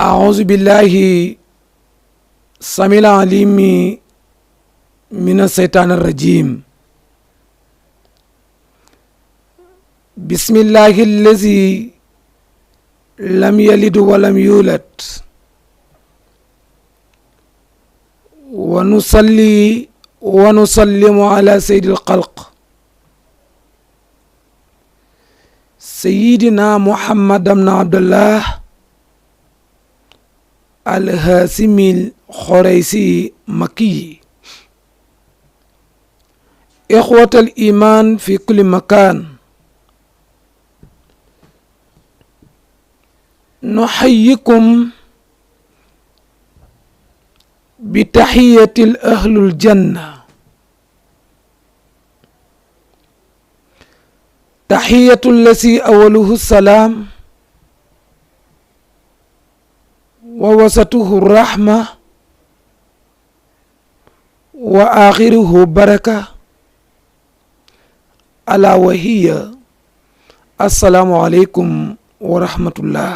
أعوذ بالله السميع العليم من الشيطان الرجيم. بسم الله الذي لم يلد ولم يولد ونصلي ونسلم على سيد الخلق سيدنا محمد بن عبد الله الهاشمي الخريسي مكي. إخوة الإيمان في كل مكان، نحييكم بتحية أهل الجنة، تحية الذي أوله السلام ووسطه الرحمة وآخره بركة، ألا وهي السلام عليكم ورحمة الله.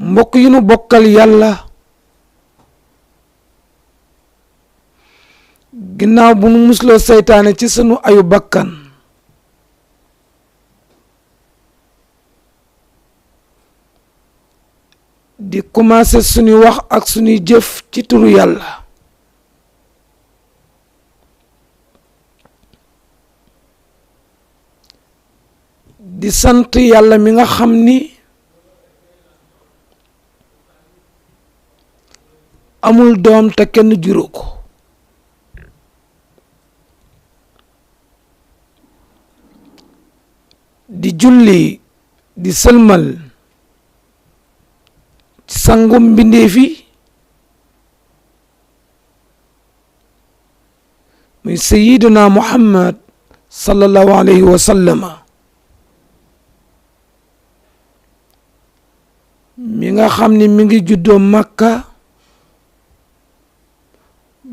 mbokk yi nu bokkal yàlla, ginnaaw bu nu musloo seytaane ci sunu ayu bakkan, di commencé suñuy wax ak suñuy jëf ci turu yàlla, di sant yàlla mi nga xam ni amul doom te kenn juru ko, di julli di sëlmal ci sangum mbindeefi muy sayyiduna Muhammad sallallahu alayhi wa sallama, mi nga xam ni mi ngi juddoo Makka,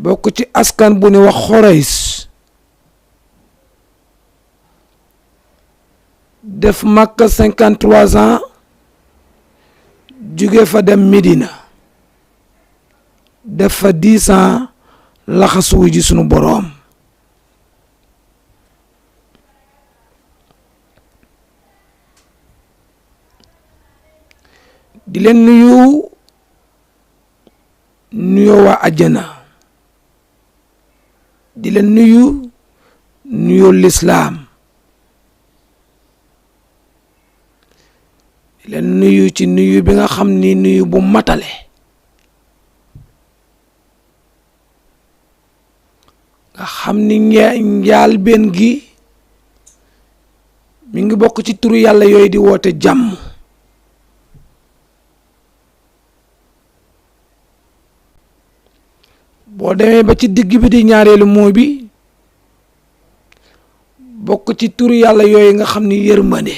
bokk ci askan bu ni wax Xurays, def Makka 53 ans, jóge fa dem Medina, def fa 10 ans laxasuwu ji sunu boroom. di leen nuyoo waa àjjana, di leen nuyoo lislaam, di leen nuyu ci nuyu bi nga xam ni nuyu bu matale, nga xam ni njaal benn gi mi ngi bokk ci turu yàlla yooyu di woote jàmm. boo demee ba ci digg bi di ñaareelu moo bi bokk ci turu yàlla yooyu nga xam ni yërmande.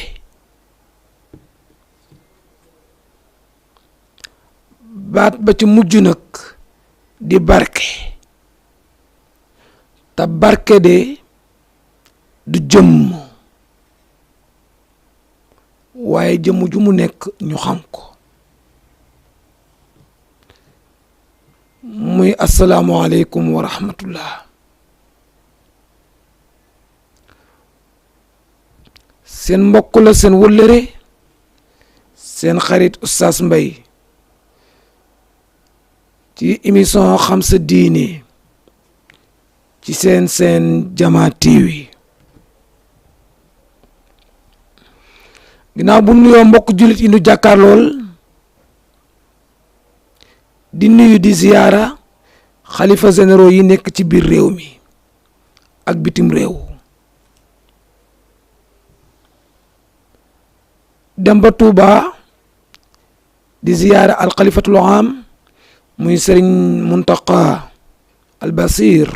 baat ba ci mujj nag di barke, te barke de du jëmm waaye jëmm ju mu nekk ñu xam ko, muy asalaamualeykum wa rahmatullah. seen mbokk la, seen wëllëre, seen xarit Oustaz Mbaye ci émission xam sa diine ci seen Jamaa TV. ginnaaw bu nuyoo mbokk jullit yi nu jàkkaarlool, di nuyu di ziyaara xalifa généraux yi nekk ci biir réew mi ak bitim réew, dem ba Tuuba di ziyaara al xalifatul aam muy sëriñ Muntaqa al Basir,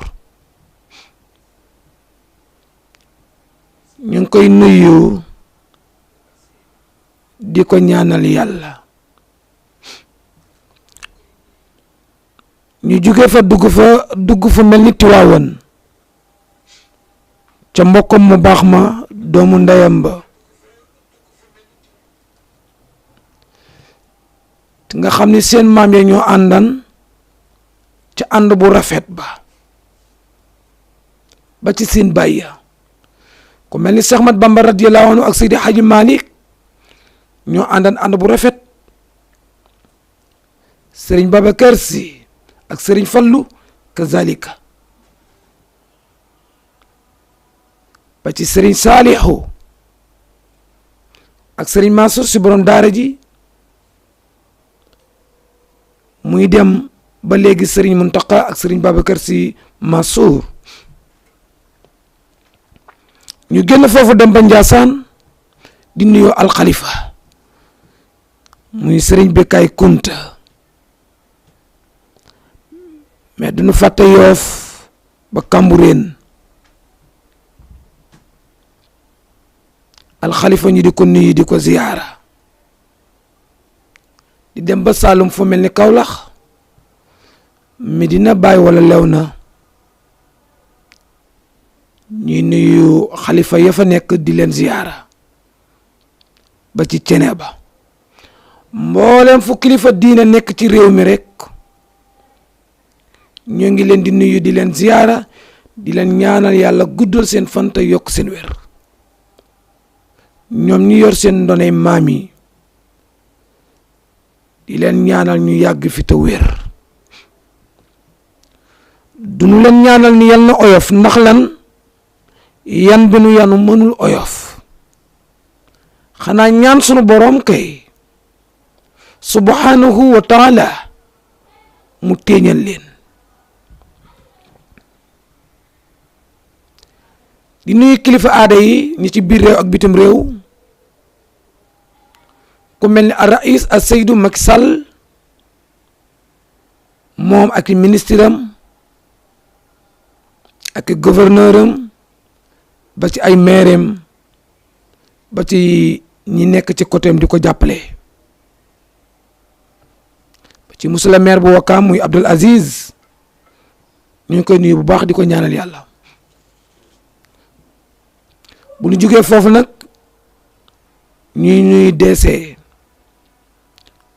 ñu ngi koy nuyu di ko ñaanal yàlla. ñu jóge fa dugg fa mel ni Tiwaawan ca mbokkam mu baax ma doomu ndeyam ba nga xam ni seen maam ya ñoo àndan ca ànd bu rafet ba ci seen baay ya ku mel ni Cheikh Ahmad Bamba radiyallahu anhu ak Seydi Hadji Malick ñoo àndan ànd bu rafet. Sëriñ Babacar Si ak Sëriñ Fallu kazalika ba ci Sëriñ Saalihu ak Sëriñ Mansour si borom daara ji muy dem ba léegi Sëriñ Muntaqa ak Sëriñ Babacar Si Mansour ñu génn foofu dem ba Njaasaan di nuyoo alxalifa muy Sëriñ Bekkaay Kunta mais duñu fàtte Yoof ba Kambureen alxalifa ñu di ko nuyu di ko ziyaara di dem ba Saalum fu mel ni Kawlax Medina Baay wala Léona ñuy nuyu xalifa ya fa nekk di leen ziyaara ba ci cene ba mboolem fu kilifa diina nekk ci réew mi rek ñoo ngi leen di nuyu di leen ziyaara di leen ñaanal yàlla guddal seen fan te yokk seen wér ñoom ñu yor seen ndonay maam yi di leen ñaanal ñu yàgg fi te wér duñu leen ñaanal ni yal na oyof ndax lan yan bi nu yanu mënul oyof xanaa ñaan sunu boroom kay subhanahu wa taala mu téeñal leen di nuyu kilifa aada yi ñi ci biir réew ak bitim réew ku mel ni ar-Rais Seydou Macky Sall moom ak ministre am ak gouverneur am ba ci ay maire am ba ci ñi nekk ci côté am di ko jàppale ba ci monsieur le maire bu Ouakam muy Abdoul Aziz ñu ngi koy nuyu bu baax di ko ñaanal yàlla. bu ñu jógee foofu nag ñuy DC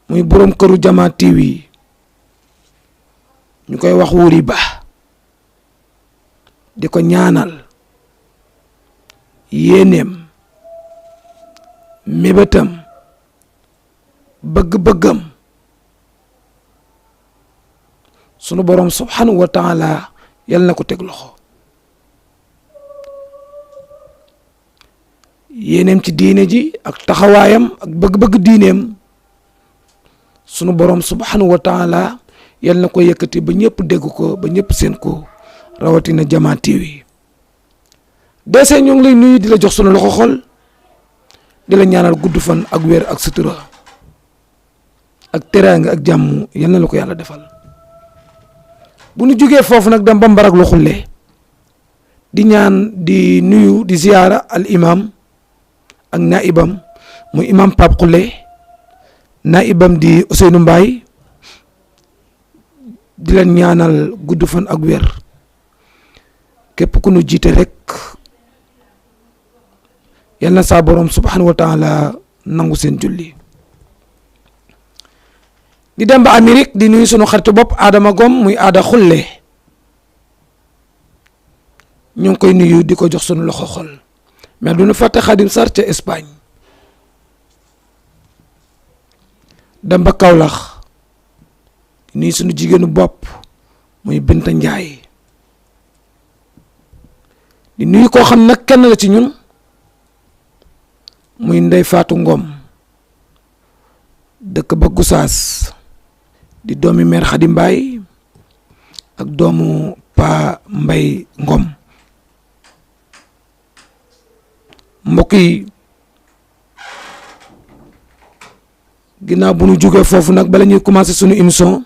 muy borom këru Jama TV ñu koy wax Wuri Ba di ko ñaanal yéeneem mébétam bëgg-bëggam sunu borom subhanahu wa taala yal na ko teg loxo yéeneem ci diine ji ak taxawaayam ak bëgg-bëgg diineem sunu borom subhanahu wa taala yal na ko yëkkati ba ñëpp dégg ko ba ñëpp seen ko rawatina Jama TV DC ñoo ngi lay nuyu di la jox sunu loxo xol di la ñaanal gudd fan ak wér ak sutura ak teraanga ak jàmm yal na la ko yàlla defal bu ñu jógee foofu nag dem ba Mbarak lu xulle di ñaan di nuyu di ziyaara al imam ak naibam muy imam Pape Khoule naibam di Ousseynou Mbaye di leen ñaanal gudd fan ak wér képp ku nu jiite rek yal na saa borom subhanahu wa taala nangu seen julli di dem ba Amérique di nuyu sunu xaritu bopp Adama Gom muy Ada Khoule ñu ngi koy nuyu di ko jox sunu loxo xol mais du ñu fàtte Xadim Sarr ca Espagne dem ba Kaolack nuyu sunu jigéenu bopp muy Binta Njaay di nuyu koo xam nag kenn la ci ñun muy Ndey Faatu Ngom dëkk ba Gusaas di doomi mère Xadi Mbaay ak doomu Pa Mbay Ngom mbokk yi ginnaaw bu ñu jógee foofu nag bala ñuy commencer sunu émission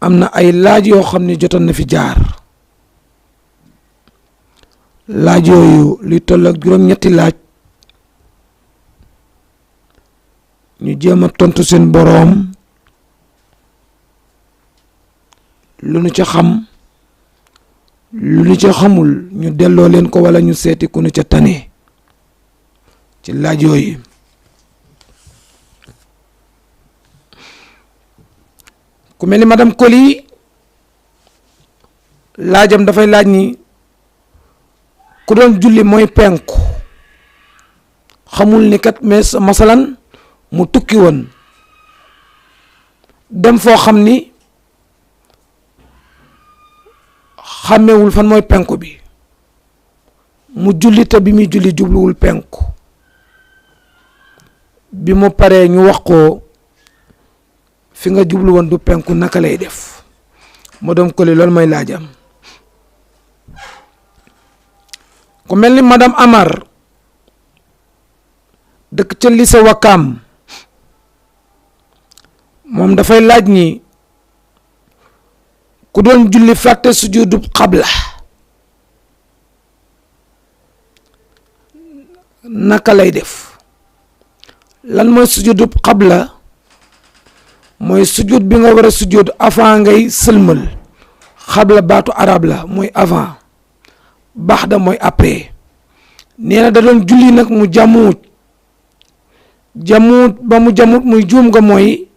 am na ay laaj yoo xam ne jotoon na fi jaar laaj yooyu luy toll ak juróom-ñetti laaj ñu jéem a tontu seen boroom lu nu ca xam lu nu ca xamul ñu delloo leen ko wala ñu seeti ku nu ca tane ci laaj yooyu ku mel ni madame Coly laajam dafay laaj ni ku doon julli mooy penku xamul ni kat mais masalan mu tukki woon dem foo xam ni xàmmewul fan mooy penku bi mu julli te bi muy julli jubluwul penku bi mu paree ñu wax ko fi nga jublu woon du penku naka lay def madame Coly loolu mooy laajam. ku mel ni madame Amar dëkk ca lycée Wakam moom dafay laaj ni ku doon julli fàtte sujudu xabla naka lay def. lan mooy sujudu xabla mooy sujud bi nga war a sujud avant ngay sëlmal xabla baatu arab la mooy avant baxda mooy après nee na da doon julli nag mu jamuut ba mu jamuut muy juum nga mooy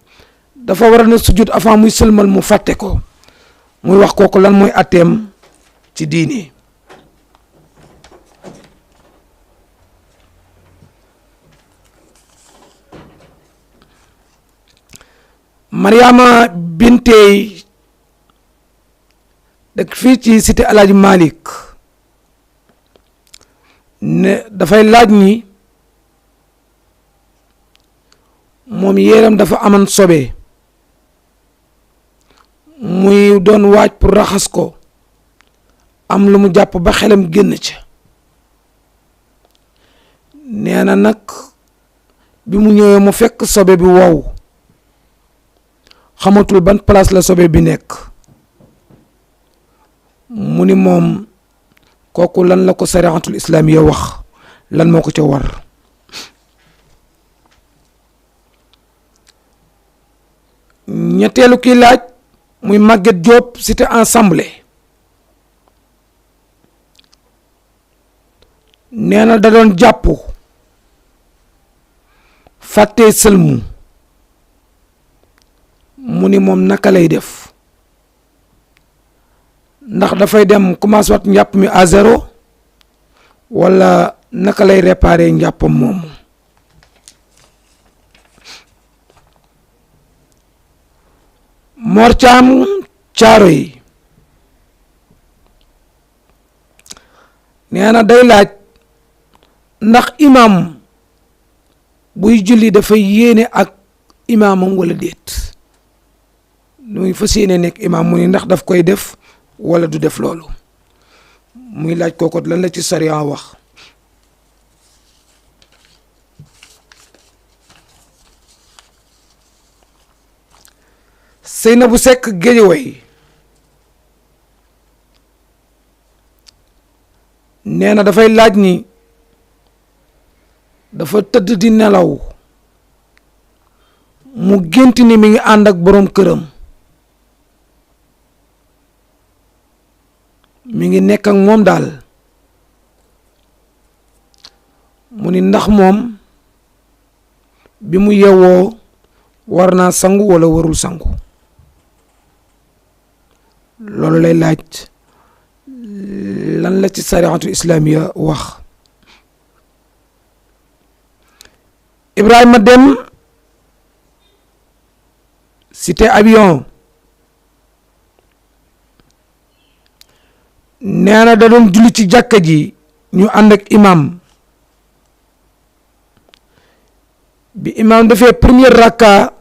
dafa war a na sujud avant muy sëlmal mu fàtte ko muy wax kooku lan mooy atteem ci diine. Mariama Bintey dëkk fii ci cité Alaaji Malik ne dafay laaj ni moom yéeram dafa amoon sobe muy doon waaj pour raxas ko am lu mu jàpp ba xelam génn ca nee na nag bi mu ñëwee mu fekk sobe bi wow xamatul ban place la sobe bi nekk mu ni moom kooku lan la ko sariatul islaamiya wax lan moo ko ca war. ñetteelu kii laaj muy Maguette Diop cité Assemblée nee na da doon jàpp fàttee sëlmu mu ni moom naka lay def ndax dafay dem commencé wat njàpp mi à zéro wala naka lay réparer njàppam moomu. Mor Caam caaro yi nee na day laaj ndax imam buy julli dafay yéene ak imaamam wala déet muy fas yéene nekk imaam mu ni ndax daf koy def wala du def loolu muy laaj kooku lan la ci sariya wax. Seynabou Seck Géejawaay nee na dafay laaj ni dafa tëdd di nelaw mu gént ni mi ngi ànd ak boroom këram mi ngi nekk ak moom daal mu ni ndax moom bi mu yewwoo war naa sangu walla warul sangu loolu lay laaj lan la ci sariatu islamiya wax. Ibrahima Dem cité Avion nee na da doon julli ci jàkka ji ñu ànd ak imam bi imam dafee première rakka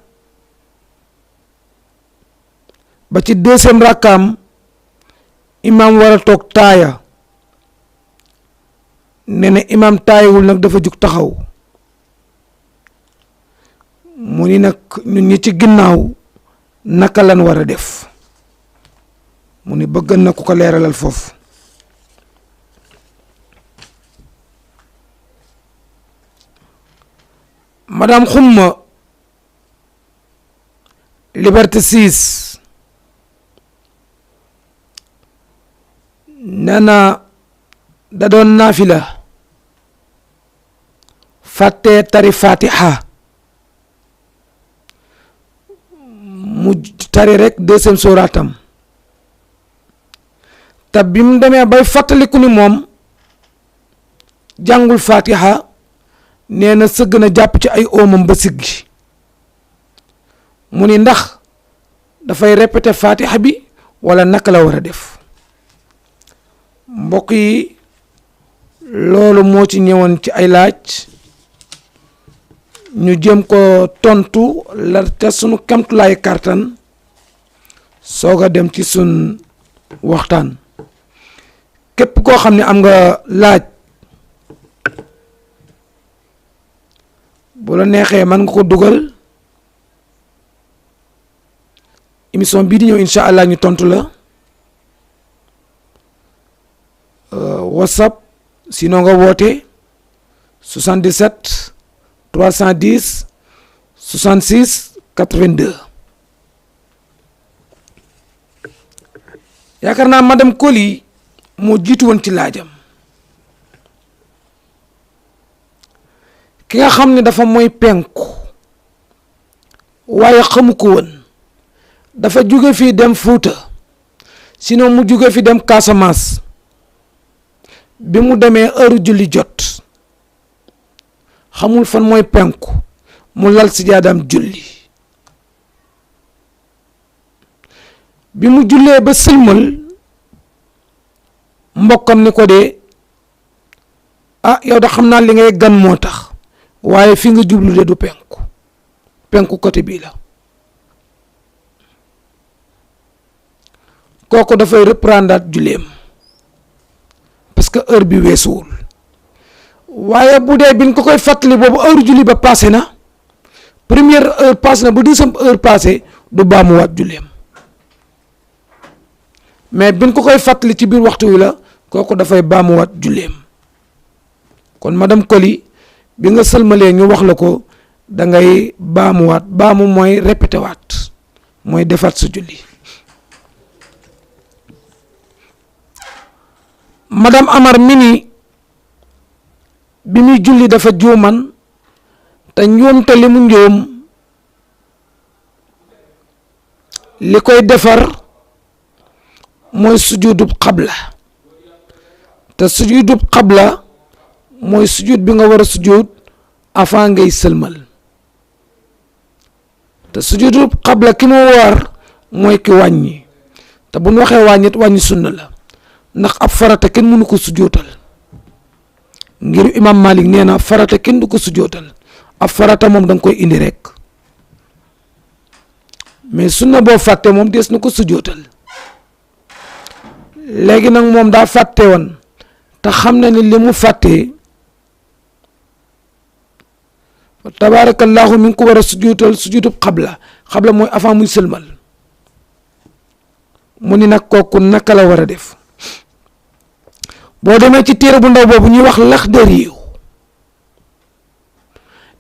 ba ci deuxième rakkaam imam war a toog taaya nee na imam taayawul nag dafa jug taxaw mu ni nag ñun ñi ci ginnaaw naka lan war a def mu ni bëgg na ku ko leeralal foofu. madame Xumma Liberté 6 nee na da doon naafila fàtte tari fatiha mu tari rek deuxième suratam te bi mu demee bay fàttaliku ni moom jàngul fatiha nee na sëgg na jàpp ci ay oomam ba siggi mu ni ndax dafay répété fatiha bi wala naka la war a def mbokk yi loolu moo ci ñëwoon ci ay laaj ñu jëm ko tontu la te sunu kamtulaay kartan soog a dem ci sun waxtaan képp koo xam ne am nga laaj bu la neexee mën nga ko dugal émission bii di ñëw incha allah ñu tontu la whatsapp sinon nga woote 77 310 66 82 yaakaar naa madame Coly moo jiitu woon ci laajam ki nga xam ne dafa mooy penku waaye xamu ko woon dafa jóge fii dem Fuuta sinon mu jóge fi dem Casamance bi mu demee heure julli jot xamul fan mooy penku mu lal si jaadam julli bi mu jullee ba sëlmal mbokkam ni ko de yow da xam naa li ngay gan moo tax waaye fi nga jublu de du penku côté bii la kooku dafay reprendre julleem parce que heure bi weesuwul waaye bu dee biñ ko koy fàttali boobu heure julli ba passé na première heure passé na bu deuxième heure passé du baamuwaat julleem mais biñ ko koy fàttali ci biir waxtu wi la kooku dafay baamuwaat julleem kon madame Coly bi nga sëlmalee ñu wax la ko da ngay baamuwaat baamu mooy répété waat mooy defaat sa julli madame Amar mini bi muy julli dafa juuman te njuumte li mu njuum li koy defar mooy sujudub xabla te sujudub xabla mooy sujud bi nga war a sujud avant ngay sëlmal te sujudub xabla ki mu war mooy ki wàññi te bu ñu waxee wàññit wàññi sunna la ndax ab farata kenn mënu ko sujootal ngir imam Malik nee na farata kenn du ko sujootal ab farata moom da nga koy indi rek mais sunna boo fàtte moom des na ko sujootal léegi nag moom daa fàtte woon te xam na ni li mu fàttee tabaarakallahu mi ngi ko war a sujootal sujudub xabla mooy avant muy sëlmal mu ni nag kooku naka la war a def boo demee ci téere bu ndaw boobu ñuy wax Laxdari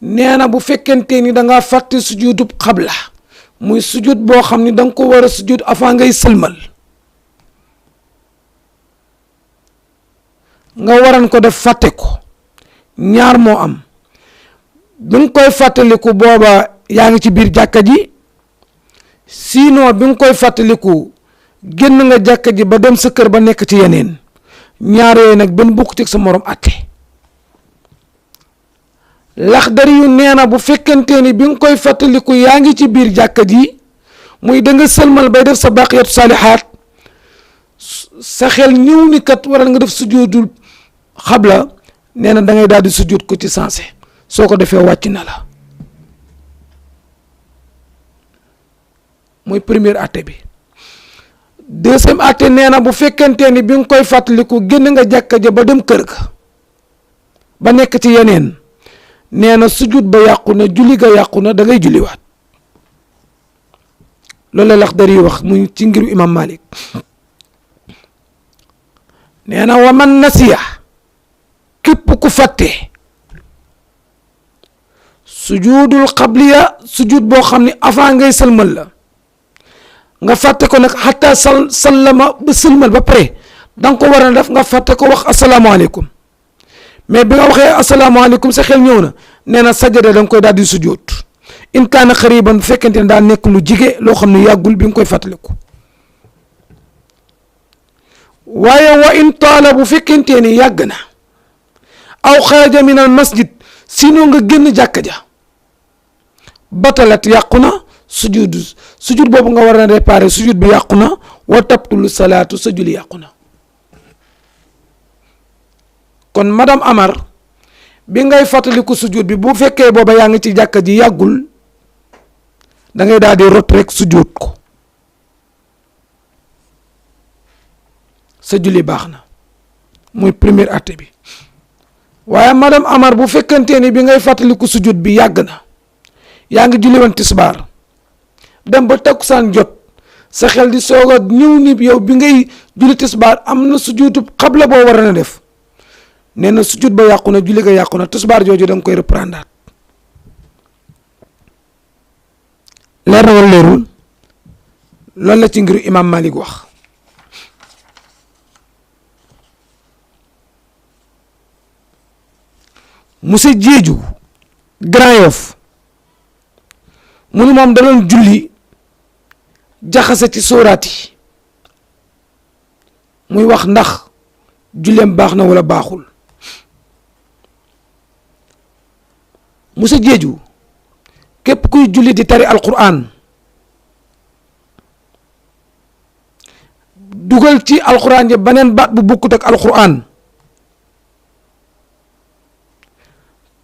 nee na bu fekkente ni da ngaa fàtte sujudub xabla muy sujud boo xam ni da nga ko war a sujud avant ngay sëlmal nga waran ko def fàtte ko ñaar moo am bi nga koy fàttaliku booba yaa ngi ci biir jàkka ji sinon bi nga koy fàttaliku génn nga jàkka ji ba dem sa kër ba nekk ci yeneen ñaar yooyu nag benn bokk ci sa morom àtte Laxdari nee na bu fekkente ni bi nga koy fàttaliku yaa ngi ci biir jàkka ji muy da nga sëlmal bay def sa baqiyatu saalihaat sa xel ñëw ni kat waral nga def sujudul xabla nee na da ngay daal di sujud ko ci sensé soo ko defee wàcc na la mooy première atte bi deuxième atte nee na bu fekkente ni bi nga koy fàttaliku génn nga jàkka ja ba dem kër ga ba nekk ci yeneen nee na sujud ba yàqu na julli ga yàqu na da ngay julliwaat loolu la Laxdari wax muy ci ngiru imam Malik nee na wa man nasiya képp ku fàtte sujudul xabliya sujud boo xam ne avant ngay sëlmal la nga fàtte ko nag xataa sallama ba sëlmal ba pare da nga ko war a def nga fàtte ko wax asalaamaaleykum mais bi nga waxee asalaamaaleykum sa xel ñëw na nee na sajada da nga koy daal di sujud in kaana xariban bu fekkente ne daa nekk lu jige loo xam ne yàggul bi nga koy fàttaliku waaye wa in taala bu fekkente ni yàgg na aw xaraja min al masjid sinon nga génn jàkka ja batalat yàqu na sujud boobu nga war a réparer sujud bi yàqu na wa tabtulu salaatu sa julli yàqu na kon madame Amar bi ngay fàttaliku sujud bi bu fekkee booba yaa ngi ci jàkka ji yàggul da ngay daal di rot rek sujud ko sa julli baax na muy première atte bi waaye madame Amar bu fekkante ni bi ngay fàttaliku sujud bi yàgg na yaa ngi julli woon tisbaar dem ba takkusaan jot sa xel di soog a ñëw ni yow bi ngay julli tisbaar am na sujudu xabla boo war a def nee na sujud ba yàqu na julli ga yàqu na tisbaar jooju da nga koy reprendre leer na wala leerul loolu la ci ngiru imam Malik wax monsieur Diédhiou Grand Yoff mu ni moom da doon julli jaxase ci sóoraat yi muy wax ndax julleem baax na wala baaxul monsieur Diédhiou képp kuy julli di tari alquran dugal ci alquran ji beneen baat bu bukkut ak alquran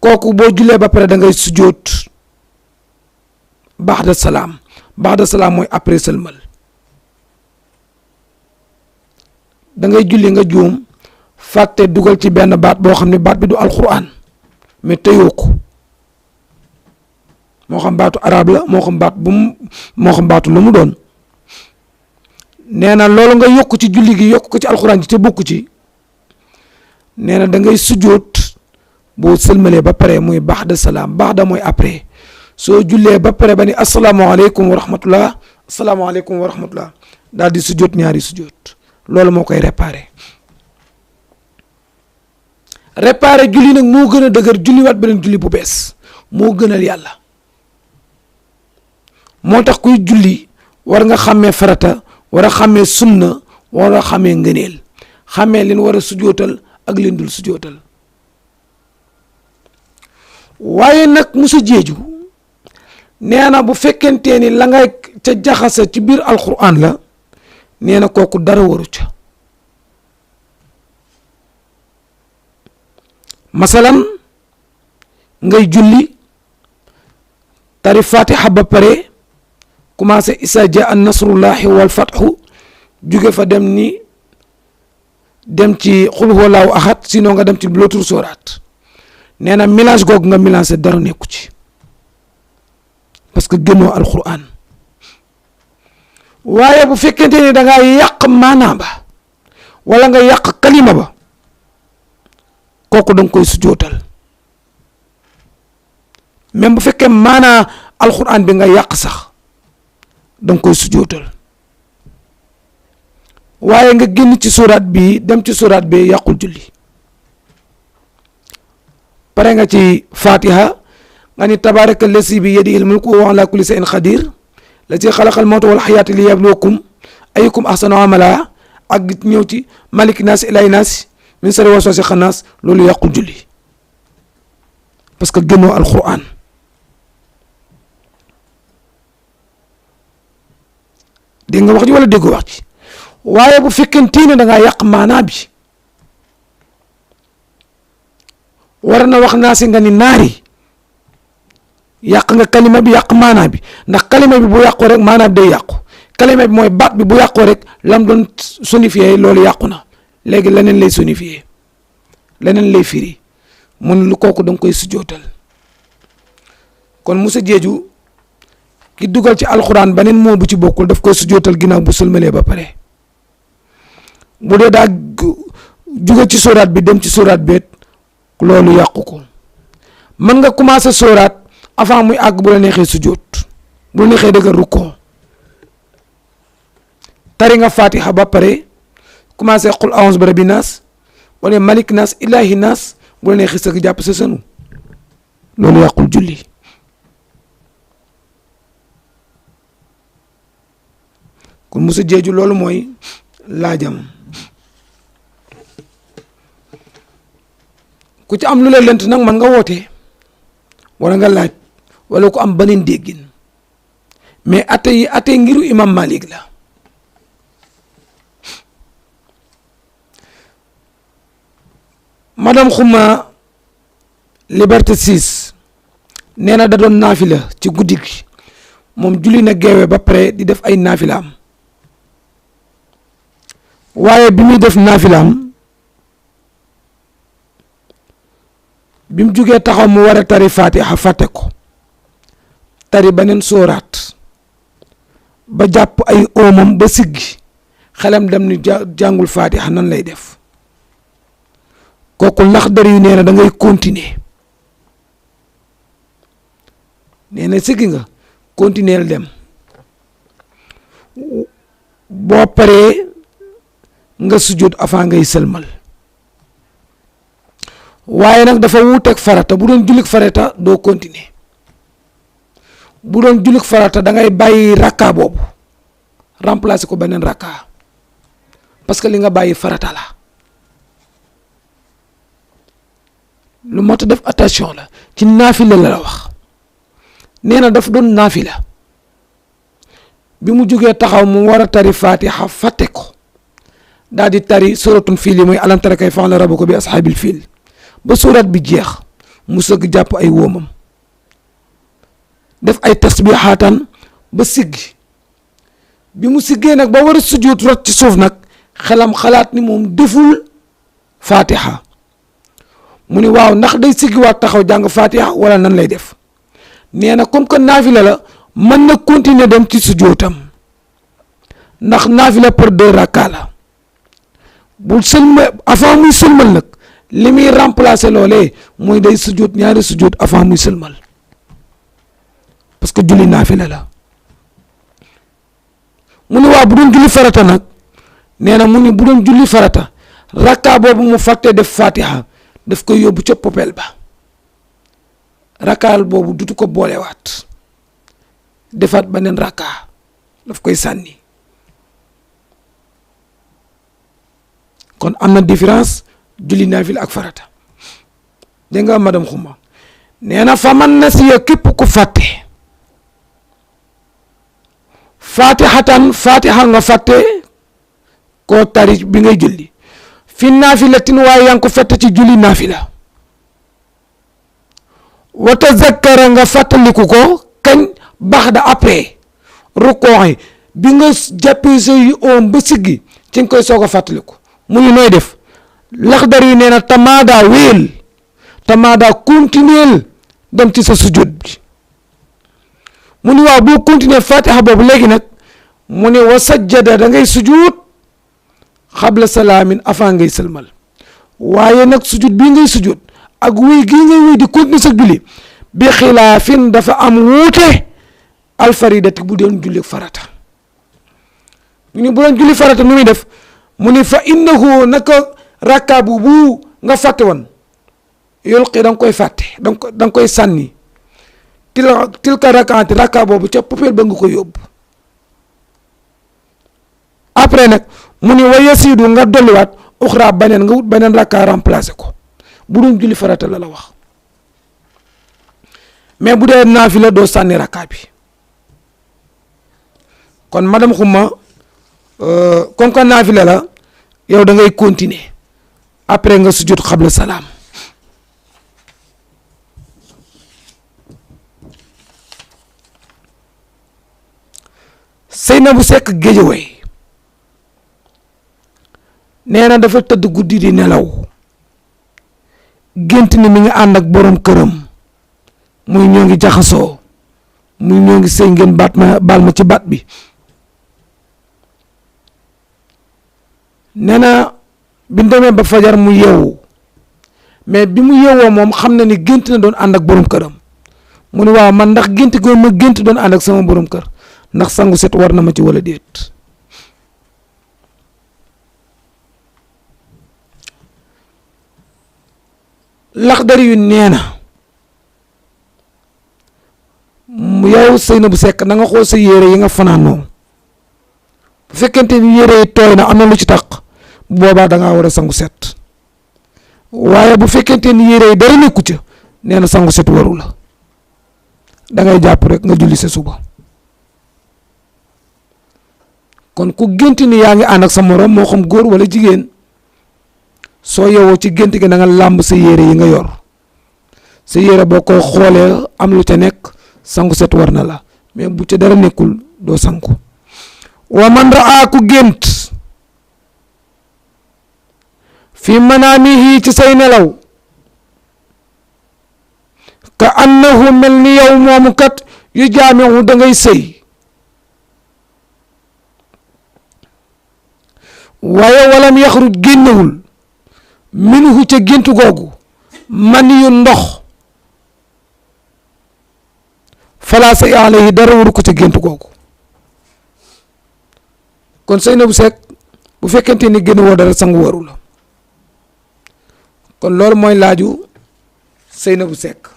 kooku boo jullee ba pare da ngay sujjóot ba'da salaam mooy après sëlmal da ngay julli nga juum fàtte dugal ci benn baat boo xam ne baat bi du alquran mais tëyoo ko moo xam baatu arab la moo xam baatu lu mu doon nee na loolu nga yokk ci julli gi yokk ko ci alquran ji te bokku ci nee na da ngay sujjóot boo sëlmalee ba pare muy ba'da salaam ba'da mooy après soo jullee ba pare ba ni asalaamaaleykum wa rahmatullah asalaamaaleykum wa rahmatullah daal di sujjóot ñaari sujjóot loolu moo koy réparer julli nag moo gën a dëgër julliwaat beneen julli bu bees moo gënal yàlla moo tax kuy julli war nga xàmmee farata war a xàmmee sunna war a xàmmee ngëneel xàmmee leen war a sujjóotal ak leen dul sujjóotal waaye nag monsieur Diédhiou nee na bu fekkentee ni la ngay ca jaxase ci biir alquran la nee na kooku dara waru ca masalan ngay julli tari fatiha ba pare commencé isa jaa nasrullahi wal fathu jóge fa dem ci xul huwallaahu ahad sinon nga dem ci l'autre sourate nee na mélange googu nga mélangé dara nekku ci parce que gënoo alquran waaye bu fekkente ni da ngaa yàq maanaa ba wala nga yàq kalima ba kooku da nga koy sujootal même bu fekkee maanaa alquran bi nga yàq sax da nga koy sujootal waaye nga génn ci suraat bi dem ci suraat bi yàqul julli pare nga ci fatiha nga ni tabaraka lasi bi yadihi mulku wa ala kulli shay'in qadir lati xalaqal mawta wal hayata li yabluwakum ayyukum ahsanu amala ak ñëw ci malik naas ilahi naas min sharri waswasi xannaas loolu yàqul julli parce que gënoo alquran dégg nga wax ji wala déggoo wax ji waaye bu fekkente ne da ngaa yàq maanaa bi war na wax naa si nga ni naari yàq nga kalima bi yàq maanaa bi ndax kalima bi bu yàqoo rek maanaa bi day yàqu kalima bi mooy baat bi bu yàqoo rek lam doon sonifié loolu yàqu na léegi leneen lay sonifié leneen lay firi mun lu kooku da nga koy sujootal kon monsieur Diédhiou ki dugal ci alxuraan beneen moo bu ci bokkul daf koy sujootal ginnaaw bu sëlmalee ba pare bu dee daa jóge ci sóoraat bi dem ci sóoraat beet loolu yàqu ko mën nga commencé sóoraat avant muy àgg bu la neexee sujoot bu la neexee dëgg rukkoo tari nga fatiha ba pare commencé qul a'uuzu bi rabbi naas wala malik naas ilahi naas bu la neexee sëgg jàpp sa sënu loolu yàqul julli kon Moussa Diédhiou loolu mooy laajam. ku ci am lu la lent nag man nga woote wala nga laaj wala ku am beneen déggin mais ate ngiru imam Malik la. madame Xuma Liberté 6 nee na da doon naafila ci guddi gi moom julli na geewe ba pare di def ay naafilaam waaye bi muy def naafilaam bi mu jugee taxaw mu war a tari Fatiha fàtte ko tari beneen sóoraat ba jàpp ay oomam ba siggi xelam dem ni jàngul Fatiha nan lay def kooku Laxdari yu nee na da ngay continuer nee na siggi nga continuer dem boo paree nga sujjóot avant ngay sëlmal waaye nag dafa wuuteeg farata bu doon jullik farata doo continuer bu doon jullik farata da ngay bàyyi rakka boobu remplacer ko beneen rakka parce que li nga bàyyi farata la lu mot a def attention la ci naafila la wax nee na daf doon naafila bi mu jógee taxaw mu war a tari Fatiha fàtte ko daal di tari suratun fiil yi mooy alam tara kayfa fa'ala rabbuka bi ashaabil fiil ba surat bi jeex mu sëgg jàpp ay wóomam def ay tasbihaataan ba siggi bi mu siggee nag ba war a sujjóot rot ci suuf nag xelam xalaat ni moom deful Fatiha mu ni waaw ndax day siggiwaat taxaw jàng Fatiha wala nan lay def nee na comme que naafila la mën na continuer dem ci sujjóotam ndax naafila par 2 rakka la bu sëlmal avant muy sëlmal nag li muy remplacer loolee mooy day sujjóot ñaari sujjóot avant muy sëlmal parce que julli naafila la mu ni waaw bu doon julli farata nag nee na mu ni bu doon julli farata rakka boobu mu fàtte def Fatiha daf koy yóbbu ca popel ba rakkaal boobu dutu ko boolewaat defaat beneen rakka daf koy sànni kon am na différence julli naafila ak farata dégg nga madame Xuma nee na fa man nasiya képp ku fàtte Fatiha nga fàtte koo tari bi ngay julli fi naafilatin waaye yaa ngi ko fàtte ci julli naafila wa tazakkara nga fàttaliku ko kañ baax da après rukkoo bi nga jàppee say oom ba siggi ci nga koy soog a fàttaliku mu ngi nooy def Laxdari yi nee na tamaada wéel tamaada continuer dem ci sa sujjóot bi mu ni waaw boo continuer Fatiha boobu léegi nag mu ne wa sajjada da ngay sujjóot xabla salaamin avant ngay sëlmal waaye nag sujjóot bii ngay sujjóot ak wuy gii ngay wuy di continuer sa julli bi xilaafin dafa am wuute alfaridati bu doon julli farata mu ni bu doon julli farata nu muy def mu ni fa innahu naka rakka bu nga fàtte woon yulqi da nga koy fàtte da nga koy sànni tilka rakkaati rakka boobu ca popel ba nga ko yóbbu après nag mu ni wa yasiidu nga dolliwaat uxra beneen nga wut beneen rakka remplacer ko bu doon julli farata la wax mais bu dee naafila doo sànni rakka bi kon madame Xuma comme que naafila la yow da ngay continuer après nga sujjóot xabla salaam Seynabou Seck Géejawaay nee na dafa tëdd guddi di nelaw gént ni mi ngi ànd ak borom këram muy ñoo ngi jaxasoo muy ñoo ngi sëy ngeen baal ma ci baat bi nee na bi demee ba fajar mu yeewu mais bi mu yeewoo moom xam na ni gént na doon ànd ak borom këram mu ne waaw man ndax gént goo ma gént doon ànd ak sama borom kër ndax sangu set war na ma ci wala déet Laxdari yu nee na yow Seynabou Seck na nga xool sa yére yi nga fanaanoo bu fekkente ni yére yi tooy na am na lu ci taq bu boobaa da ngaa war a sangu set waaye bu fekkente ni yére yi dara nekku ca nee na sangu set waru la da ngay jàpp rek nga julli sa suba. kon ku gént ni yaa ngi ànd ak sa morom moo xam góor wala jigéen soo yewoo ci gént gi da nga làmb sa yére yi nga yor sa yére boo ko xoolee am lu ca nekk sangu set war na la mais bu ca dara nekkul doo sangu. wa man raa ku gént fi manaamihi ci say nelaw ka annahu mel ni yow moomu kat yu jaamihu da ngay sëy waaye walam yaxruj génnewul minhu ca gént googu man yu ndox falaa say alayhi dara waru ko ca gént googu. kon Seynabou Seck bu fekkente ni génn woo dara sangu waru la kon loolu mooy laaju Seynabou Seck.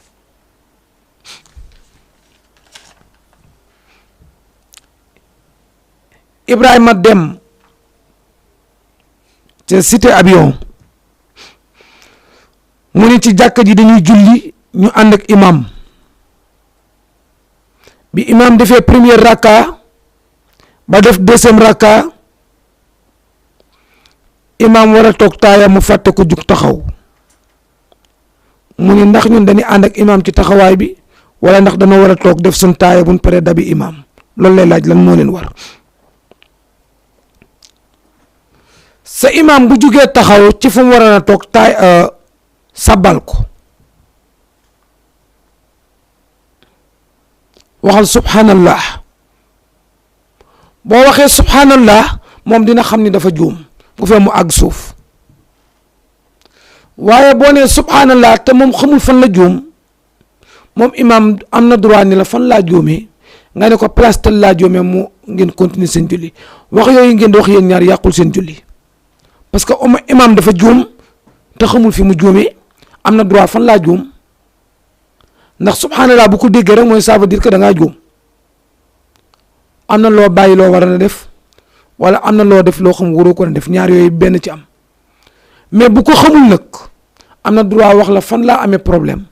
Ibrahima Dem ca cité avion mu ni ci jàkka ji dañuy julli ñu ànd ak imam bi imam defee première rakka ba def deuxième rakka imam war a toog taaya mu fàtte ko jug taxaw mu ni ndax ñun dañuy ànd ak imam ci taxawaay bi wala ndax dañoo war a toog def suñ taaya buñ paree dabi imam loolu lay laaj lan moo leen war. sa imam bu jugee taxaw ci fu mu war a toog taay sabbal ko waxal subhanallah boo waxee subhanallah moom dina xam ni dafa juum bu fee mu àgg suuf waaye boo nee subhanallah te moom xamul fan la juum moom imam am na droit ni la fan laa juumee nga ne ko place tel laa juumee mu ngeen continuer seen julli wax yooyu ngeen di wax yéen ñaar yàqul seen julli parce que imam dafa juum te xamul fi mu juumee am na droit fan laa juum ndax subhanallah bu ko déggee rek mooy ça veut dire que da ngaa juum am na loo bàyyi loo war a def wala am na loo def loo xam waroo ko def ñaar yooyu benn ci am mais bu ko xamul nag am na droit wax la fan laa amee problème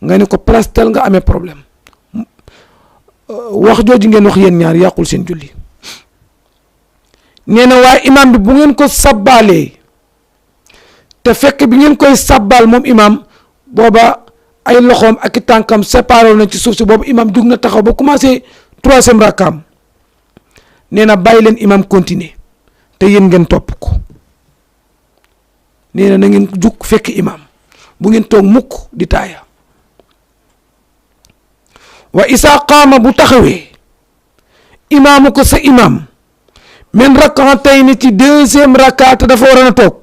nga ne ko place tel nga amee problème wax jooju ngeen wax yéen ñaar yàqul seen julli. nee na waaye imam bi bu ngeen ko sabbaalee te fekk bi ngeen koy sabbaal moom imam booba ay loxoom ak i tànkam séparé na ci suuf si boobu imam jug na taxaw ba commencé troisième rakkaam nee na bàyyi leen imam continuer te yéen ngeen topp ko nee na ngeen jug fekk imam bu ngeen toog mukk di taaya. wa isa qaama bu taxawee imaamu ko sa imam men rak'atayni ci deuxième rakka te dafa waroon a toog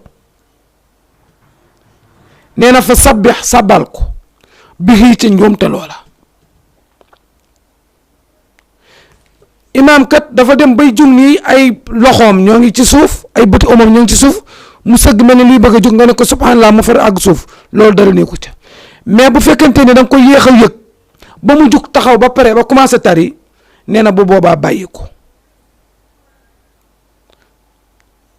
nee na fa sabbih sabbal ko bihi ca njuumte loola imaam kat dafa dem bay jug nii ay loxoom ñoo ngi ci suuf ay bëti omam ñoo ngi ci suuf mu sëgg mel ne luy bëgg a jug nga ne ko subhanallah mu far àgg suuf loolu dara ne ko ca mais bu fekkente ne da nga ko yéex a yëg ba mu jug taxaw ba pare ba commencé tari nee na bu boobaa bàyyi ko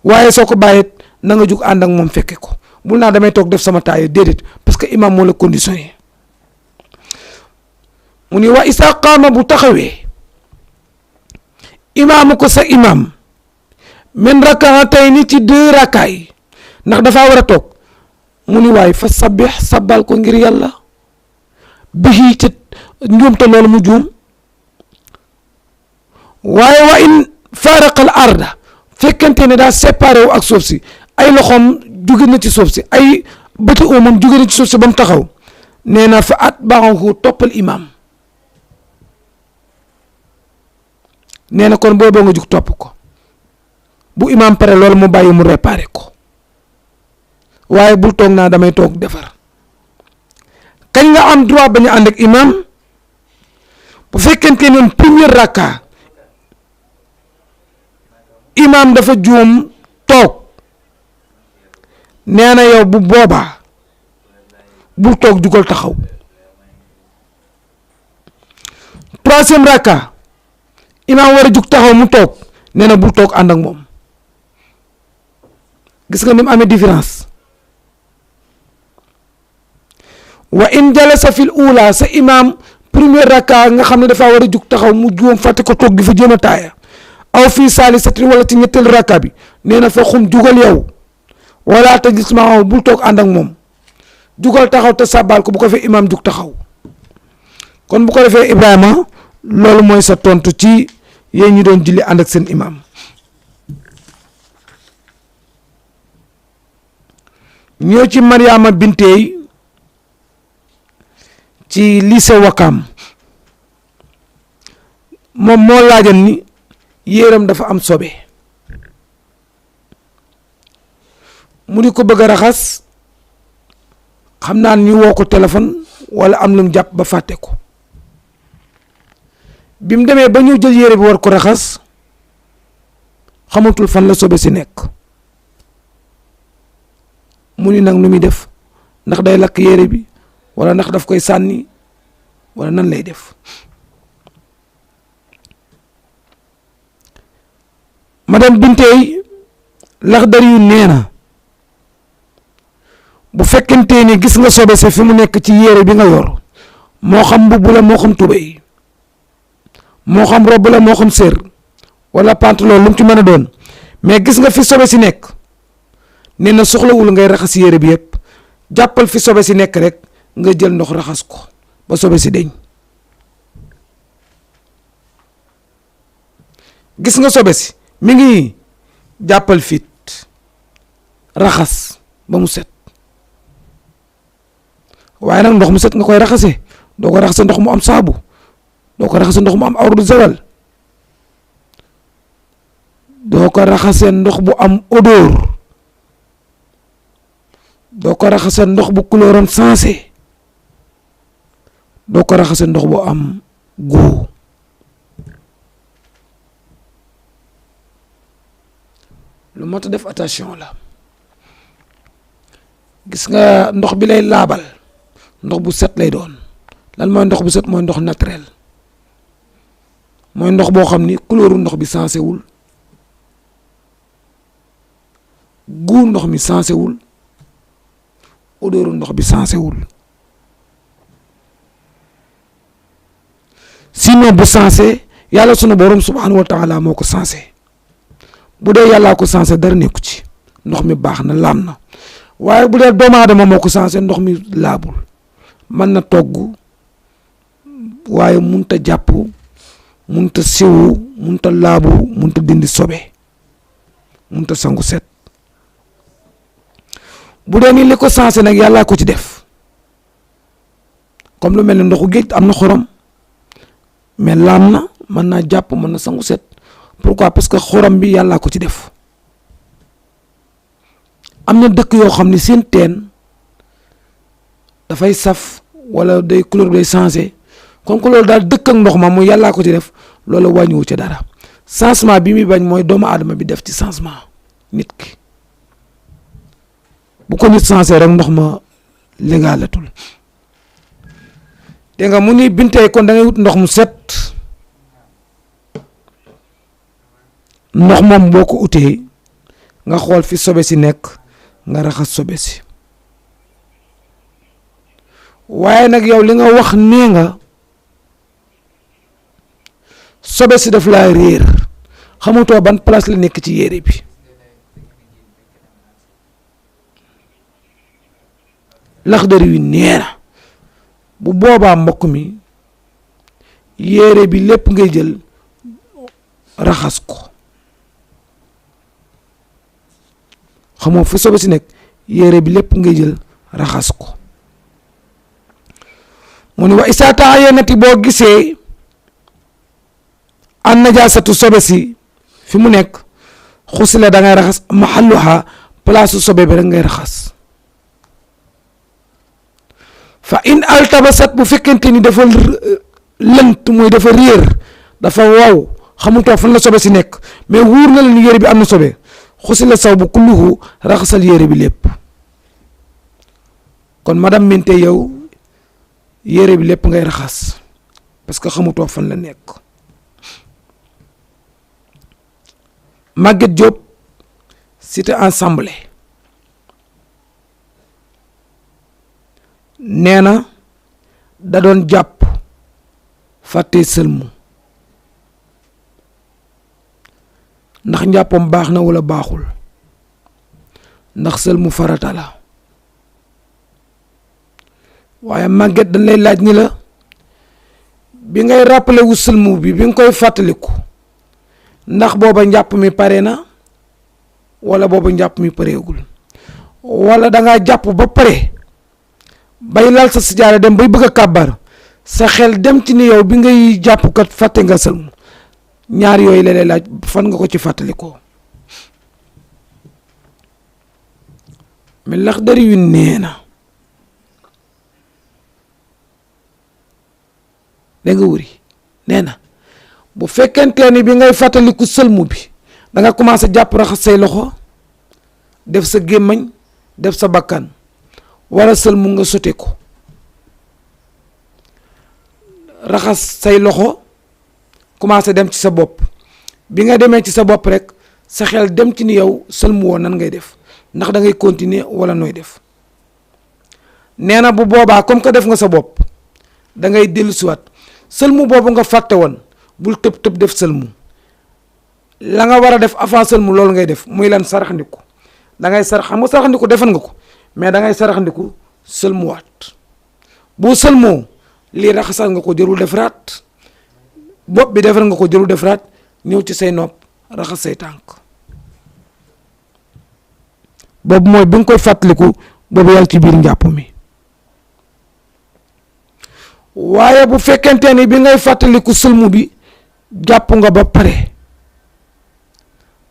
waaye soo ko bàyyee na nga jug ànd ak moom fekke ko bul naa damay toog def sama taaya déedéet parce que imam moo la conditionné mu ni wa isa qaama bu taxawee imaamu ko sa imam min rak'atayni ci deux rakkaay ndax dafaa war a toog mu ni waaye fa sabbih sabbal ko ngir yàlla bihi ca njuumte loolu mu juum waaye wa in faaraqal arda fekkente ne daa séparé wu ak suuf si ay loxoom jóge na ci suuf si ay bëti moom jóge na ci suuf si ba mu taxaw nee na fa atba'ahu toppal imam nee na kon booboo nga jug topp ko bu imam pare loolu mu bàyyi mu réparé ko waaye bul toog naa damay toog defar kañ nga am droit ba ñu ànd ak imam bu fekkente ne première rakka imam dafa juum toog nee na yow bu boobaa bul toog jugal taxaw troisième rakka imam war a jug taxaw mu toog nee na bul toog ànd ak moom. gis nga ni mu amee différence. wa in jalasa fil ula sa imaam premier rakka nga xam ne dafa war a jug taxaw mu juum fàtte ko toog di fa jéem a taaya aw fii saalisati wala ci ñetteel rakka bi nee na fa xum jugal yow wala te gis ma bul toog ànd ak moom jugal taxaw te sàbbaal ko bu ko fee imaam jug taxaw. kon bu ko defee Ibrahima loolu mooy sa tontu ci yéen ñi doon julli ànd ak seen imaam. ñëw ci Mariama Bintey ci lycée Wakam moom moo laajan ni yéeram dafa am sobe mu di ko bëgg a raxas xam naa ñu woo ko téléphone wala am lu mu jàpp ba fàtte ko bi mu demee ba ñu jël yére bi war ko raxas xamatul fan la sobe si nekk mu ni nag nu muy def ndax day lakk yére bi wala ndax daf koy sànni wala nan lay def. madame Bintey Laxdari yu nee na bu fekkente ni gis nga sobe si fi mu nekk ci yére bi nga yor moo xam mbubb la moo xam tubéy moo xam robb la moo xam sér wala pantalon lu mu ci mën a doon mais gis nga fi sobe si nekk nee na soxlawul ngay raxas yére bi yëpp jàppal fi sobe si nekk rek nga jël ndox raxas ko ba sobe si deñ. gis nga sobe si mi ngi jàppal fit raxas ba mu set waaye nag ndox mu set nga koy raxase doo ko raxase ndox mu am saabu doo ko raxase ndox mu am awru zawal doo ko raxase ndox bu am odeur doo ko raxase ndox bu couleur am sensé doo ko raxase ndox bu am goût. lu mat a def attention la. gis nga ndox bi lay laabal ndox bu set lay doon lan mooy ndox bu set mooy ndox naturel mooy ndox boo xam ni couleuru ndox bi sensé wul goût ndox mi sensé wul odeuru ndox bi sensé wul sinon bu sensé yàlla sunu borom subhanahu wa taala moo ko sensé bu dee yàllaa ko sensé dara nekku ci ndox mi baax na laam na waaye bu dee doomu aadama moo ko sensé ndox mi laabul mën na togg waaye munta jàpp munta siwu munta laabu munta dindi sobe munta sangu set bu dee ni li ko sensé nag yàllaa ko ci def comme lu mel ni ndoxu géej am na xorom mais laam na mën naa jàpp mën na sangu set pourquoi parce que xorom bi yàllaa ko ci def. am na dëkk yoo xam ne seen teen dafay saf wala day couleur day changé kon ko loolu daal dëkk ak ndox ma mu yàllaa ko ci def loolu wàññiwu ci dara changement bi muy bañ mooy doomu aadama bi def ci changement nit ki bu ko nit changé rek ndox ma légalatul dégg nga mu ni Bintey kon da ngay wut ndox mu set ndox moom boo ko utee nga xool fi sobe si nekk nga raxas sobe si waaye nag yow li nga wax nee nga sobe si daf laa réer xamutoo ban place la nekk ci yére bi Laxdari wi nee na bu boobaa mbokk mi yére bi lépp ngay jël raxas ko xamoo fi sobe si nekk yére bi lépp ngay jël raxas ko mu ne wa isaa ta'ayyanati boo gisee an najaasatu sobe si fi mu nekk xusila da ngay raxas mahalluha place sobe bi rek ngay raxas fa in altabasat bu fekkente ni dafa lënt mooy dafa réer dafa wow xamutoo fan la sobe si nekk mais wóor na la ni yére bi am na sobe xusila saw bu kulluhu raxasal yére bi lépp kon madame Bintey yow yére bi lépp ngay raxas parce que xamutoo fan la nekk Maguette Diop cité ensemble nee na da doon jàpp fàtte sëlmu ndax njàppam baax na wala baaxul ndax sëlmu farata la waaye Maguette dañ lay laaj ni la bi ngay rappelé wu sëlmu bi nga koy fàttaliku ndax booba njàpp mi pare na wala booba njàpp mi pareegul wala da ngaa jàpp ba pare bay lal sa sijaada dem bay bëgg a kàbbar sa xel dem ci ni yow bi ngay jàpp kat fàtte nga sëlmu ñaar yooyu la lay laaj fan nga ko ci fàttalikoo. mi Laxdari yu nee na da nga wuri nee na bu fekkente ni bi ngay fàttaliku sëlmu bi da nga commencé jàpp raxas say loxo def sa gémmañ def sa bakkan wala sëlmu nga sote ko raxas say loxo commencé dem ci sa bopp bi nga demee ci sa bopp rek sa xel dem ci ni yow sëlmu woon nan ngay def ndax da ngay continuer wala nooy def nee na bu boobaa comme que def nga sa bopp da ngay dellusiwaat sëlmu boobu nga fàtte woon bul tëb tëb def sëlmu la nga war a def avant sëlmu loolu ngay def muy lan saraxandiku da ngay sarax xam nga saraxandiku defan nga ko mais da ngay saraxandiku sëlmuwaat boo sëlmoo lii raxasal nga ko jërul defaraat bopp bi defar nga ko jërul defaraat ñëw ci say nopp raxas say tànk boobu mooy bi nga koy fàttaliku boobu yaa ngi ci biir njàpp mi waaye bu fekkente ni bi ngay fàttaliku sëlmu bi jàpp nga ba pare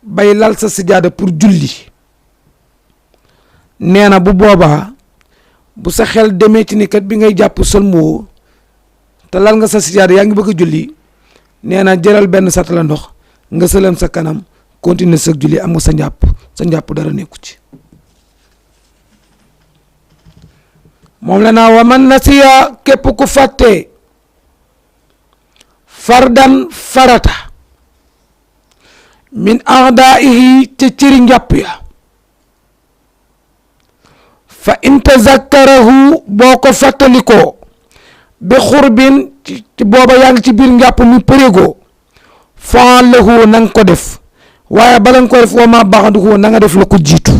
bay lal sa sijaada pour julli nee na bu boobaa bu sa xel demee ci ni kat bi ngay jàpp sëlmuwoo te lal nga sa sijaada yaa ngi bëgg a julli nee na jëral benn satala ndox nga sëlam sa kanam continuer sa julli am nga sa njàpp dara nekku ci moom la naa wa man nasiya képp ku fàtte fardan farata min aadaihi ca cëri njàpp ya fa in tazakkarahu boo ko fàttalikoo bi xurbin ci booba yaa ngi ci biir njàpp mi përegoo faalahu na nga ko def waaye bala nga ko def wa ma baxaduhu na nga def la ko jiitu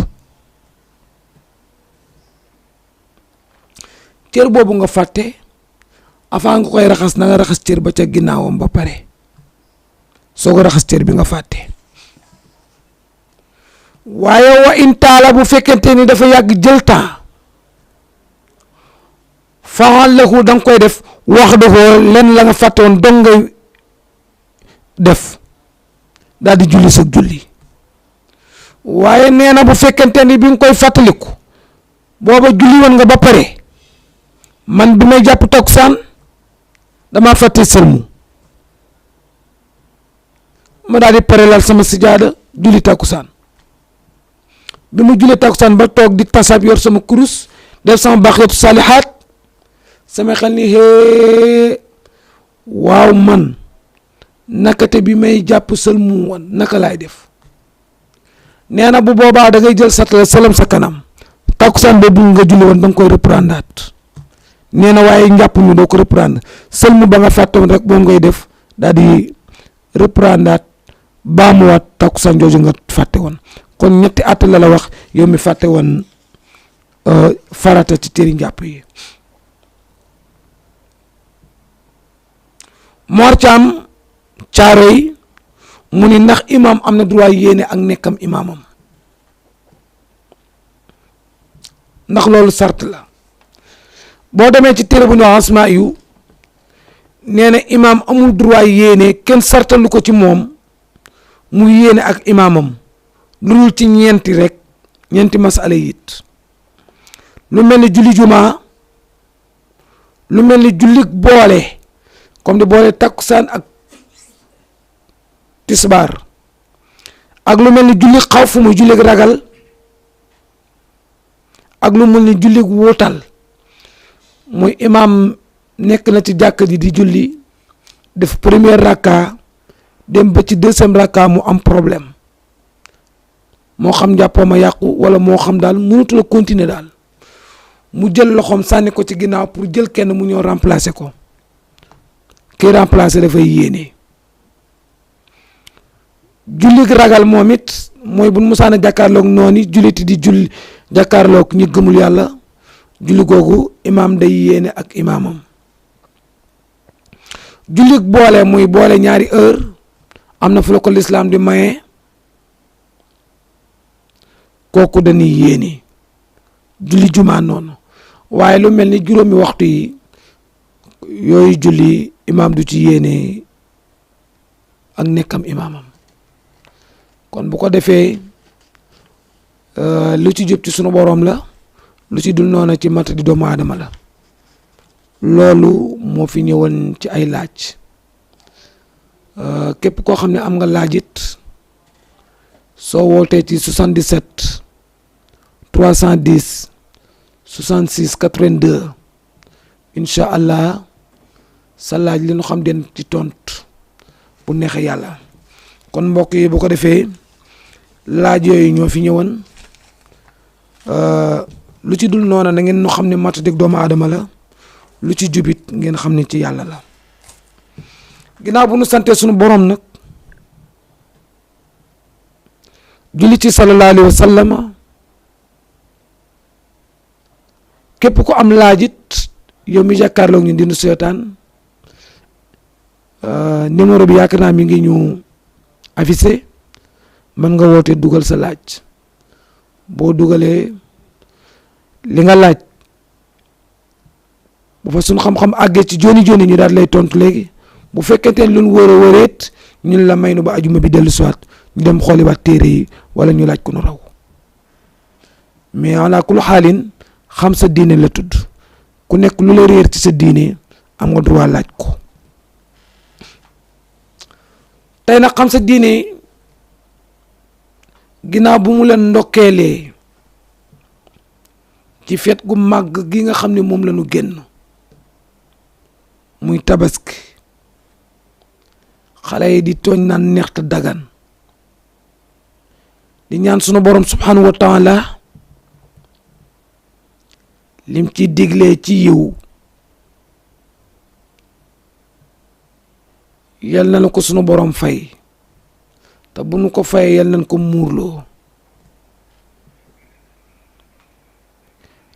cër boobu nga fàtte avant nga koy raxas na nga raxas cër ba ca ginnaawam ba pare soo ko raxas cër bi nga fàtte waaye wa in taala bu fekkente ni dafa yàgg jël temps faalahu da nga koy def wax dafoo len la nga fàtte woon dong ngay def daal di julli sa julli waaye nee na bu fekkente ni bi nga koy fàttaliku booba julli woon nga ba pare man bi may jàpp takkusaan damaa fàtte sëlmu ma daal di pare lal sama sijaada julli takkusaan bi mu julli takkusaan ba toog di tasab yor sama kurus def sama baqiyatu saalihaat sama xel ni hee waaw man nakate bi may jàpp sëlmu woon naka laay def nee na bu boobaa da ngay jël satala salam sa kanam takkusaan boobu nga julli woon da nga koy reprendre nee na waaye njàpp mi doo ko reprendre sëlmu ba nga fàttoon rek moom ngay def daal di reprendre baamuwaat takkusaan jooju nga fàtte woon kon ñetti at la wax yow mi fàtte woon farata ci téeri njàpp yi. Mor Thiam Caaroy mu ni ndax imaam am na droit yéene ak nekkam imaamam ndax loolu sart la boo demee ci téere bu ñu wax asmaa yu nee na imaam amul droit yéene kenn sartalu ko ci moom mu yéene ak imaamam lu dul ci ñeenti masala yit lu mel ni julli jumaa lu mel ni julli boole comme di boole takkusaan ak tisbaar ak lu mel ni julli xawf muy julli ragal ak lu mel ni julli wuutal muy imaam nekk na ci jàkk ji di julli def première rakka dem ba ci deuxième rakka mu am problème moo xam njàppooma yàqu wala moo xam daal mënatu la continuer daal mu jël loxoom sànni ko ci ginnaaw pour jël kenn mu ñëw remplacer ko kii remplacer dafay yéene. julli ragal moom it mooy bu musaana jàkkaarloog noonu julliti di julli jàkkaarloog ñi gëmul yàlla julli googu imaam day yéene ak imaamam. julli boole muy boole ñaari heure am na fu la ko lislaam di maye kooku dañuy yéene julli jumaa noonu waaye lu mel ni juróomi waxtu yi yooyu julli imaam du ci yéene ak nekkam imaamam. kon bu ko defee lu ci jub ci sunu boroom la lu ci dul noona ci mat di doomu aadama la loolu moo fi ñëwoon ci ay laaj képp koo xam ne am nga laajit soo wootee ci 77 310 66 82 incha allah sa laaj li nu xam den ci tontu bu neexee yàlla. kon mbokk yi bu ko defee laaj yooyu ñoo fi ñëwoon lu ci dul noona na ngeen nu xam ne mat dëgg doomu aadama la lu ci jubit ngeen xam ne ci yàlla la. ginnaaw bu nu sante sunu borom nag julli ci sallallahu alayhi wa sallam képp ku am laajit yow mi jàkkaarloog ñu dinu seetaan numéro bi yaakaar naa mi ngi ñu affiché mën nga woote dugal sa laaj boo dugalee li nga laaj bu fa suñ xam-xam àggee ci joni ñu daal lay tontu léegi bu fekkente ne lu ñu wër a wëreet ñun la may nu ba ajuma bi dellu siwaat ñu dem xooliwaat téere yi wala ñu laaj ku nu raw mais ala kullu xaalin xam sa diine la tudd ku nekk lu la réer ci sa diine am nga droit laaj ko. tey nag xam sa diine ginnaaw bu mu leen ndokkeelee ci feet gu màgg gi nga xam ne moom la ñu génn muy tabaski xale yi di tooñ naan neex te dagan di ñaan sunu borom subhanahu wa taala lim ci diglee ci yiw yal na ko sunu borom fay te bu nu ko fayee yal nañ ko muurloo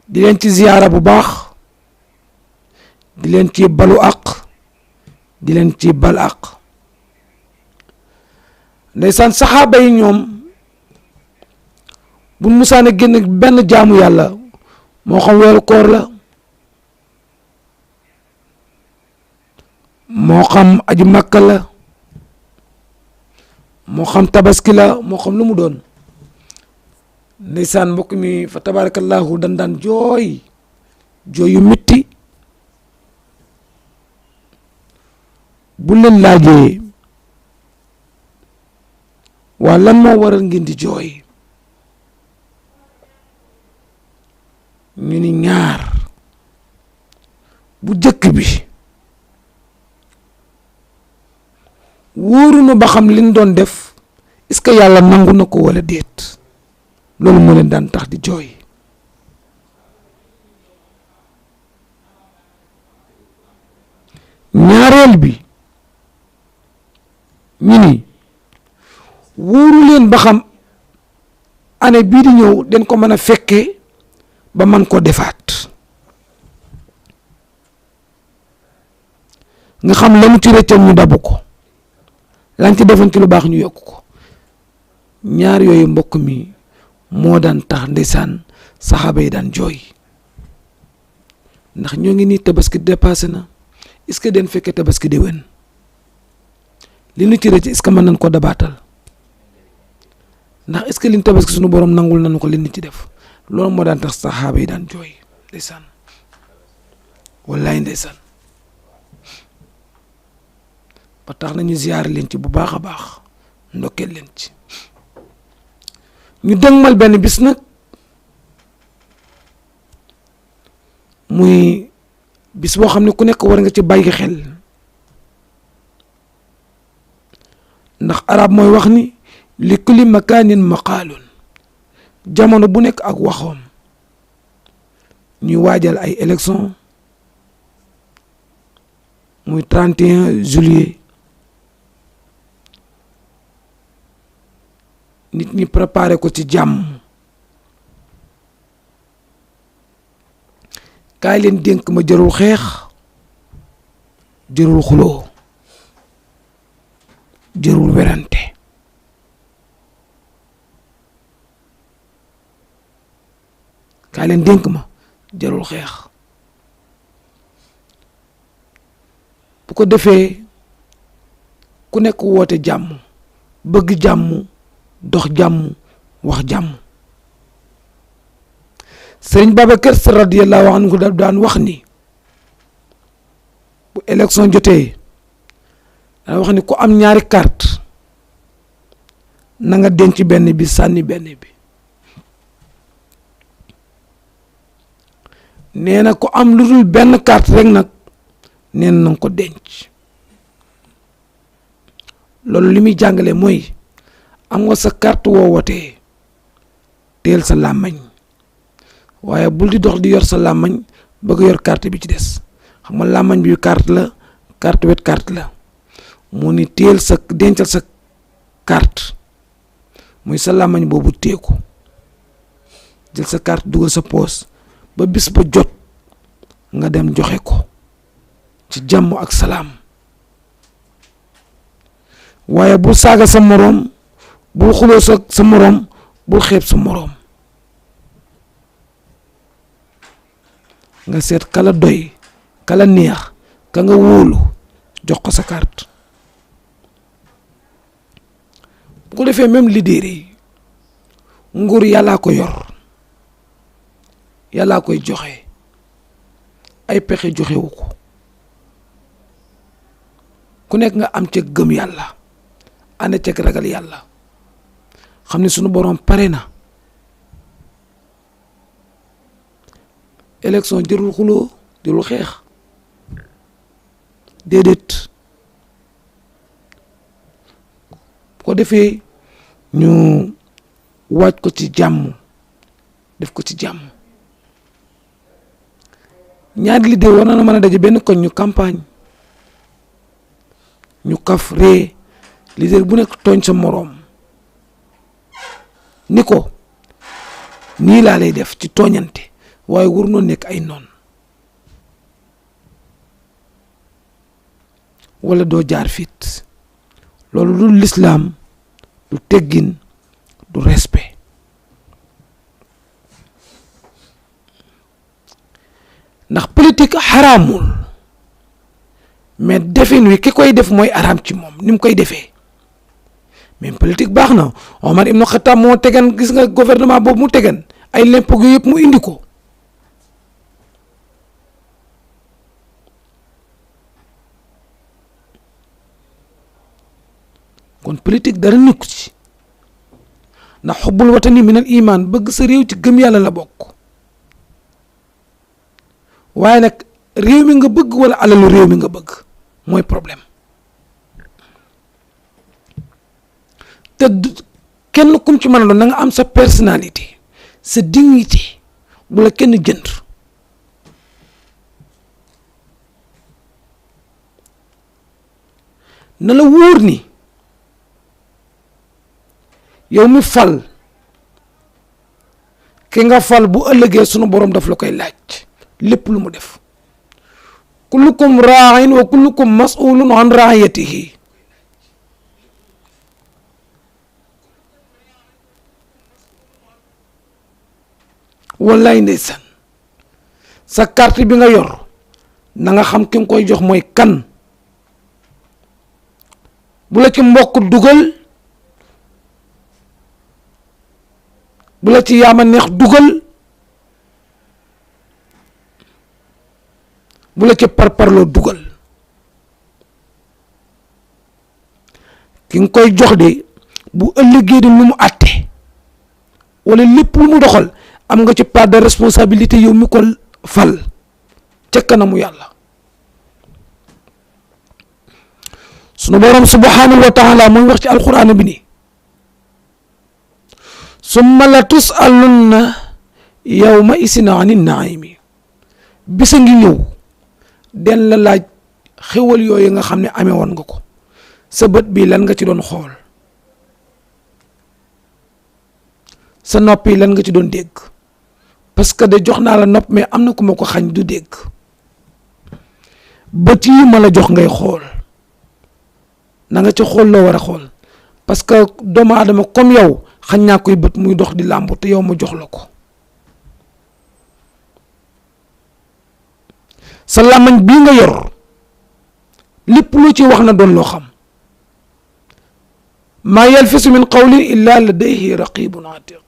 di leen ci ziyaara bu baax di leen ci balu àq di leen ci bal àq ndeysaan saxaaba yi ñoom bu musaana génn benn jaamu yàlla moo xam weeru koor la moo xam aju makka la moo xam tabaski la moo xam lu mu doon ndeysaan mbokk mi fa tabarakallahu daan jooy yu metti bu leen laajee waa lan moo waral ngeen di jooy ñu ni ñaar bu jëkk bi wóoru na ba xam liñ doon def est-ce que yàlla nangu na ko wala déet loolu moo leen daan tax di jooy ñaareel bi ñu ni wóoru leen ba xam année bii di ñëw den ko mën a fekkee ba man ko defaat nga xam la mu ci rëccam ñu dabu ko lañ ci defoon ci lu baax ñu yokk ko ñaar yooyu mbokk mi moo daan tax ndeysaan saxaaba yi daan jooy ndax ñoo ngi nii tabaski dépassé na est-ce que den fekkee tabaski déwén li ñu ci rëcc est-ce que mën nañ ko dabaatal ndax est-ce que liñ tabaski suñu borom nangul nañu ko li ñu ci def loolu moo daan tax saxaaba yi daan jooy ndeysaan wallaay ndeysaan ba tax nañu ziyaar leen ci bu baax a baax ndokkeel leen ci ñu dëgmal benn bis nag muy bis boo xam ne ku nekk war nga ci bàyyi xel ndax arab mooy wax ni li kulli makaanin maqaalun jamono bu nekk ak waxoom ñuy waajal ay élection muy 31 juillet nit ñi préparé ko ci jàmm kaay leen dénk ma jërul xeex jërul xuloo jërul werante kaay leen dénk ma jërul xeex bu ko defee ku nekk woote jàmm bëgg jàmm dox jàmm wax jàmm sëriñ Babacar Sy radiyallahu anhu daan wax ni bu élection jotee daan wax ni ku am ñaari carte na nga denc benn bi sànni benn bi nee na ku am lu dul benn carte rek nag nee na nga ko denc loolu li muy jàngale mooy am nga sa carte woo wotee teel sa làmmañ waaye bul di dox di yor sa làmmañ bëgg yor carte bi ci des xam nga làmmañ bi carte la carte wet carte la mu ni teel sa dencal sa carte muy sa làmmañ boobu teeku jël sa carte dugal sa poos ba bis ba jot nga dem joxe ko ci jàmm ak salaam waaye bul saaga sa moroom bul xuloo sa moroom bul xeeb sa moroom nga seet kala doy kala neex ka nga wóolu jox ko sa carte bu ko defee même leader yi nguur yàllaa ko yor yàllaa koy joxe ay pexe joxewu ko ku nekk nga am ca gëm yàlla ànd ca ragal yàlla xam ne sunu boroom pare na élection jërul xuloo jërul xeex déedéet bu ko defee ñu waaj ko ci jàmm def ko ci jàmm ñaari leader war na mën a daje benn koñ ñu campagne ñu kaf ree leader bu nekk tooñ sa moroom ni ko nii laa lay def ci tooñante waaye war noo nekk ay noon wala doo jaar fit loolu du lislaam du teggin du respect ndax politique xaraamul mais defin wi ki koy def mooy araam ci moom ni mu koy defee mais politique baax na Omar ibn Khattab moo tegan gis nga gouvernement boobu mu tegan ay l'impôt yu yëpp mu indi ko kon politique dara nekku ci ndax xubbul watani min al iman bëgg sa réew ci gëm yàlla la bokk waaye nag réew mi nga bëgg wala alalu réew mi nga bëgg mooy problème te kenn kum ci mën a doon na nga am sa personnalité sa dignité bu la kenn jënd na la wóor ni yow mi fal ki nga fal bu ëllëgee sunu borom daf la koy laaj lépp lu mu def kullukum raa'in wa kullukum mas'ulun an ra'iyatihi wallaay ndeysaan sa carte bi nga yor na nga xam ki nga koy jox mooy kan bu la ci mbokk dugal bu la ci yaama neex dugal bu la ci parparloo dugal ki nga koy jox de bu ëllëgee di lu mu àtte wala lépp lu mu doxal am nga ci part de responsabilité yow mi ko fal ca kanamu yàlla sunu borom subhanahu wa taala mooy wax ci alquran bi ni summa la tusalunna yawma isin ani naimi bisa ngi ñëw den la laaj xewal yooyu nga xam ne amee woon nga ko sa bët bi lan nga ci doon xool sa nopp yi lan nga ci doon dégg parce que de jox naa la nopp mais am na ku ma ko xañ du dégg bët yi ma la jox ngay xool na nga ci xool loo war a xool parce que doomu aadama comme yow xañ naa koy bët muy dox di làmb te yow ma jox la ko sa làmmañ bii nga yor lépp lu ci wax na doon loo xam maa yalfisu min qawlin illa ladayhi raqibun atid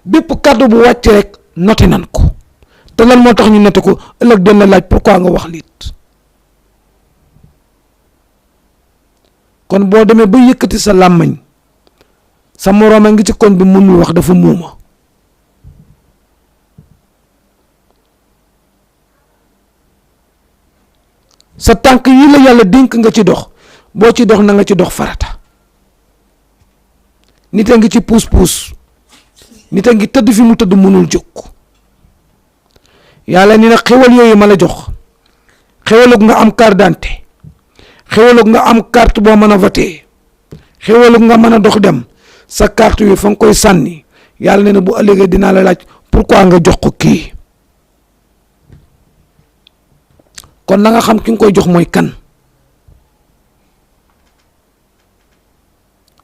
bépp kàddu bu wàcc rek noté nan ko te lan moo tax ñu noté ko ëllëg doon la laaj pourquoi nga wax liit kon boo demee ba yëkkati sa làmmañ sa moroom a ngi ci koñ bi mënul wax dafa muuma sa tànk yi la yàlla dénk nga ci dox boo ci dox na nga ci dox farata nit a ngi ci puus-puus nit a ngi tëdd fi mu tëdd mënul jóg yàlla ni na xewal yooyu ma la jox xewalug nga am carte d'identité xewalug nga am carte boo mën a voté xewalug nga mën a dox dem sa carte yi fa nga koy sànni yàlla ne na bu ëllëgee dinaa la laaj pourquoi nga jox ko kii kon na nga xam ki nga koy jox mooy kan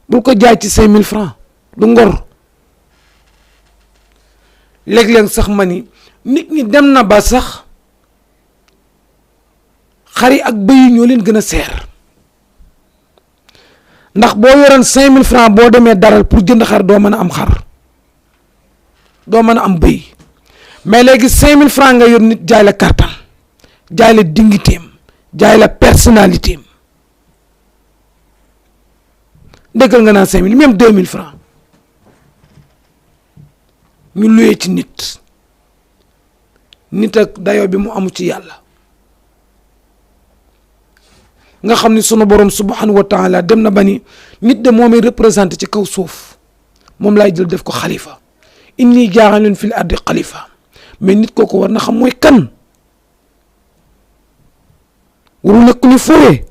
bul ko jaay ci 5000 francs du ngor léeg-léeg sax ma ni nit ñi dem na ba sax xari ak bëy ñoo leen gën a seer ndax boo yoroon 5000 francs boo demee daral pour jënd xar doo mën a am xar doo mën a am bëy mais léegi 5000 francs nga yor nit jaay la kartam jaay la dignitéem jaay la personnalitéem dëggal nga naan 5000 même 2000 francs ñu luyee ci nit ak dayoo bi mu amu ci yàlla nga xam ni sunu borom subhanahu wa taala dem na ba ni nit de moomay représenté ci kaw suuf moom laay jël def ko xalifa inni jaaxalun fil ardi xalifa mais nit kooku war na xam mooy kan warul nekk ni fooyee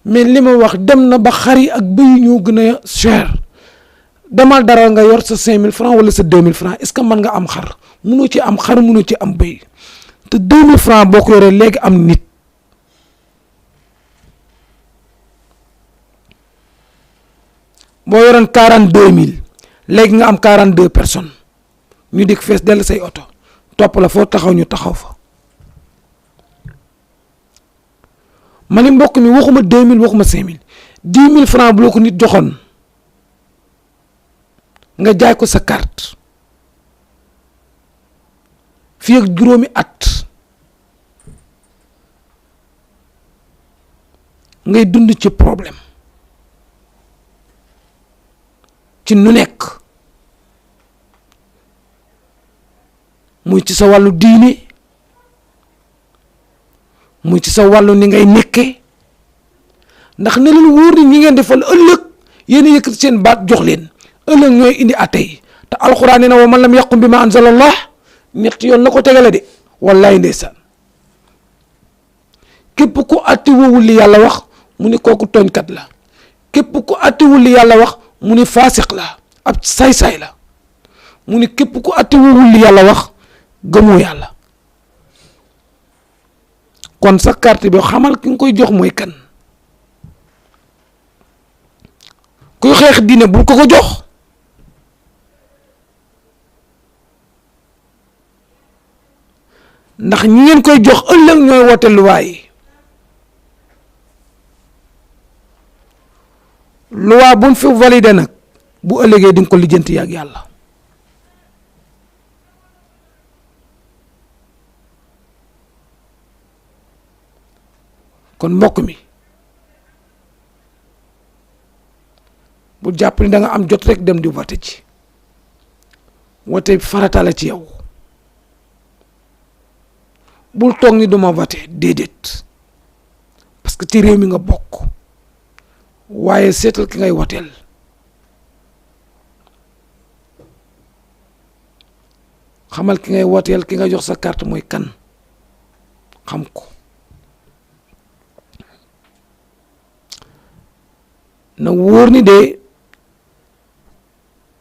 mais li ma wax dem na ba xari ak bëy ñoo gën a cher demal dara nga yor sa 5000 francs wala sa 2000 francs est-ce que mën nga am xar mënoo ci am xar mënoo ci am bëy te 2000 francs boo ko yoree léegi am nit boo yoroon 42000 léegi nga am 42 personnes ñu dikk fees dell say oto topp la foo taxaw ñu taxaw fa ma ni mbokk mi waxuma 2000 waxuma 5000 10 000 francs bu la ko nit joxoon nga jaay ko sa carte fii ak juróomi at ngay dund ci problème ci nu nekk muy ci sa wàllu diine muy ci sa wàllu ni ngay nekkee ndax ne leen wóor ni ñi ngeen defal ëllëg yéen a yëkkati seen baat jox leen ëllëg ñooy indi atte yi te alxuraan nee na wa man lam yaqum bi ma anzalallah ñetti yoon la ko tegale de wallaay ndeysaan képp ku atte woowul li yàlla wax mu ni kooku tooñkat la képp ku attewul li yàlla wax mu ni faasiq la ab saay-saay la mu ni képp ku attewul li yàlla wax gëmoo yàlla kon sa carte bi xamal ki nga koy jox mooy kan kuy xeex diine bul ko ko jox ndax ñi ngeen koy jox ëllëg ñooy woote luwaa yi luwaa buñ fi validé nag bu ëllëgee di nga ko lijjanti ak yàlla kon mbokk mi bu jàpp ni da nga am jot rek dem di vote ci wote farata la ci yow bul toog ni duma vote déedéet parce que ci réew mi nga bokk waaye seetal ki ngay woteel xamal ki ngay wooteel ki nga jox sa carte mooy kan xam ko. na wóor ni de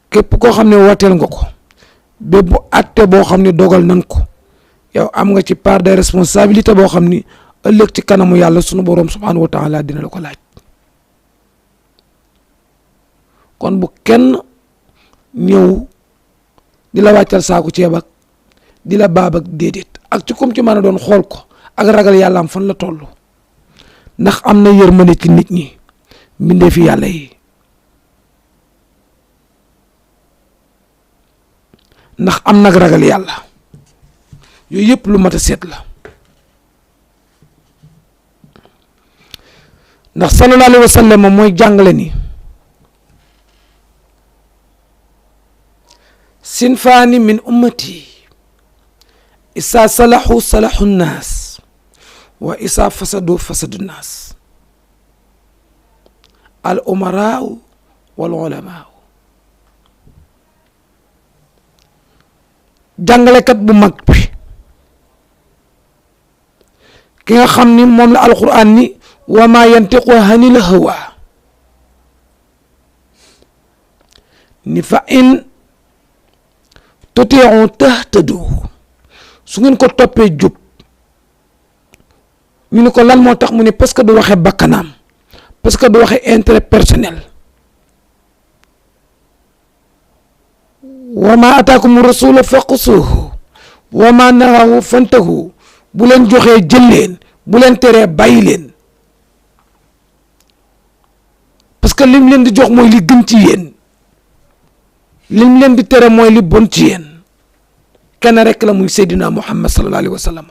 képp koo xam ne wooteel nga ko bépp bu àtte boo xam ne dogal nan ko yow am nga ci part de responsabilité boo xam ni ëllëg ci kanamu yàlla sunu boroom subhanahu wa taala dina la ko laaj. kon bu kenn ñëw di la wàccal saaku ceeb ak di la baab ak déedéet ak ci comme ci mën a doon xool ko ak ragal yàlla am fan la toll ndax am na yërmande ci nit ñi mbindee fi yàlla yi ndax am nag ragal yàlla yooyu yëpp lu mat a seet la ndax sallallahu alayhi wa sallam mooy jàngale ni sinfaani min ummati isa salahu salahu nnaas wa isa fasadu fasadu nnaas al umaraaw wal ulamaaw. jàngalekat bu mag bi ki nga xam ni moom la alquran ni wa ma yantiqu anil hawa ni fa in tuti'u tahtadu su ngeen ko toppee jub ñu ni ko lan moo tax mu ne parce que du waxee bakkanam parce que du waxee intérêt personnel. wa ma ataakum rasulu faqusuhu wa ma nahahu fantahu bu leen joxee jël leen bu leen teree bàyyi leen parce que lim leen di jox mooy li gën ci yéen lim leen di tere mooy li bon ci yéen kenn rek la muy Seydina Muhammad sallallahu alayhi wa sallam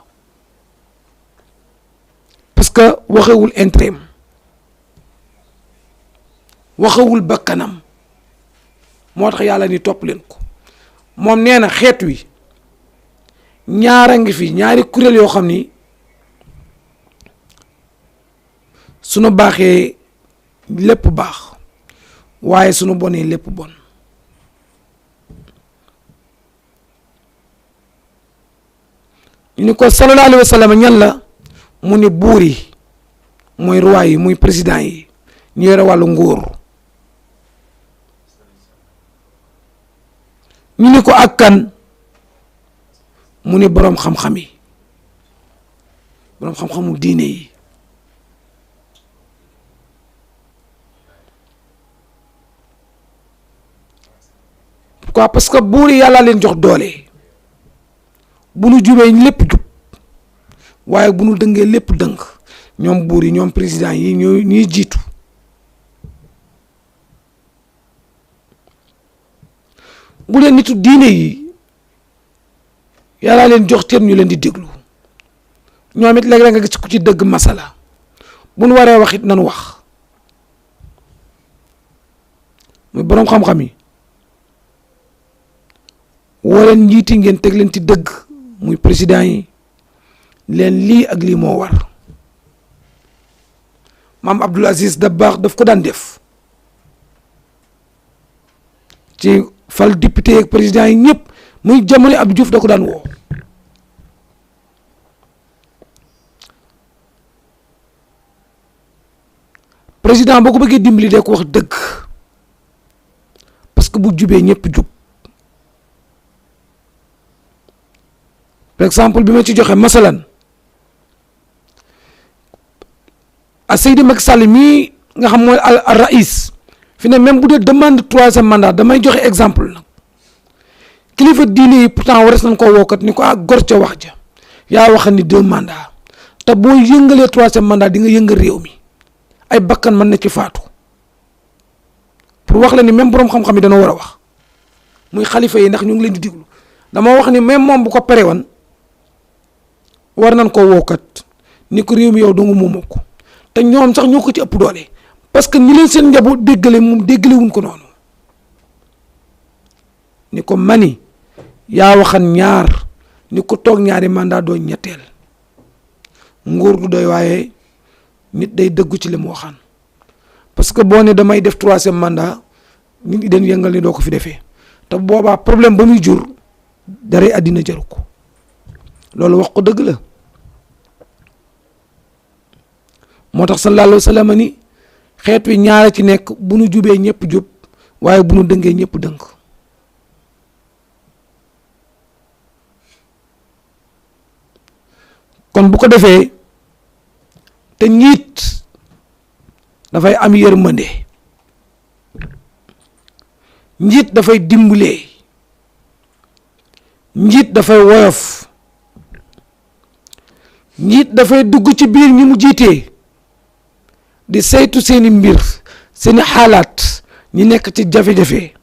parce que waxewul intérêt waxewul bakkanam moo tax yàlla ni topp leen ko. moom nee na xeet wi ñaara ngi fi ñaari kuréel yoo xam ni sunu baaxee lépp baax waaye sunu bonee lépp bon. ñu ni ko sallallahu alayhi wa sallam ñan la mu ni buur yi mooy roi yi muy président yi ñu yore wàllu nguur. ñu ni ko ak kan mu ni boroom xam-xam yi boroom xam-xamu diine yi. pourquoi parce que buur yi yàlla leen jox doole bu nu jubee lépp jub waaye bu nu dëngee lépp dëng ñoom buur yi ñoom président yi ñuy jiitu. bu leen nitu diine yi yàlla leen jox teen ñu leen di déglu ñoom it léeg-léeg nga gis ku ci dëgg masala bu nu waree wax it nanu wax muy boroom xam-xam yi woo leen njiiti ngeen teg leen ci dëgg muy président yi leen lii ak lii moo war. maam Abdoul Aziz Dabakh daf ko daan def ci fal député ak président yi ñëpp muy jamono Abdou Diouf da ko daan woo président boo ko bëggee dimbali dee ko wax dëgg parce que bu jubee ñëpp jub. par exemple bi ma ci joxe masalan a Seydi Macky Sall mii nga xam mooy al rais fi ne même bu dee demande troisième mandat damay joxe exemple nag kilifa diine yi pourtant wares nañ koo wookat ni ko gor ca wax ja yaa wax ni 2 mandats te boo yëngalee troisième mandat di nga yëngal réew mi ay bakkan mën na ci faatu pour wax la ni même boroom xam-xam yi dañoo war a wax muy xalifa yi ndax ñu ngi leen di diglu dama wax ni même moom bu ko pare woon war nañ koo wookat ni ko réew mi yow danga moomoo ko te ñoom sax ñoo ko ci ëpp doole parce que ñi leen seen njaboot déggale moom déggale wuñ ko noonu ni ko mani yaa waxan ñaar ni ko toog ñaari mandat doo ñetteel nguur du doy waaye nit day dëggu ci li mu waxaan parce que boo ne damay def 3e mandat nit ñi dañ yëngal ni doo ko fi defee te boobaa problème ba muy jur daray àddina jaru ko loolu wax ko dëgg la moo tax sallallahu alayhi wa sallam ni xeet wi ñaara ci nekk bu nu jubee ñëpp jub waaye bu nu dëngee ñëpp dëng kon bu ko defee te njiit dafay am yërmande njiit dafay dimbalee njiit dafay woyof njiit dafay dugg ci biir ñi mu jiitee di saytu seeni mbir seeni xaalaat ñi nekk ci jafe-jafe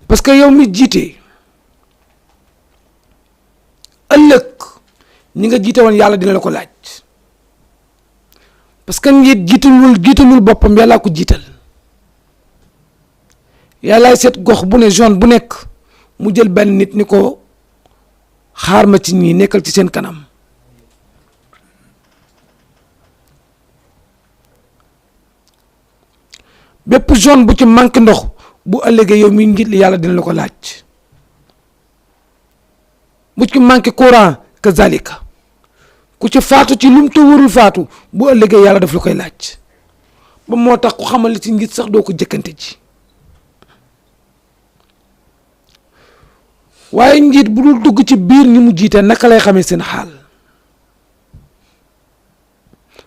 parce que yow mi jiite ëllëg ñi nga jiite woon yàlla dina la ko laaj parce que njiit jiitalul boppam yàllaa ko jiital yàllaay seet gox bu ne zone bu nekk mu jël benn nit ni ko xaar ma ci ñii nekkal ci seen kanam bépp zone bu ci manque ndox bu ëllëgee yow mi njiit li yàlla dina la ko laaj bu ci manque courant kazalika ku ci faatu ci lum te warul faatu bu ëllëgee yàlla daf la koy laaj ba moo tax ku xamal li ci njiit sax doo ko jëkkante ji waaye njiit bu dul dugg ci biir ñi mu jiite naka lay xamee seen xaal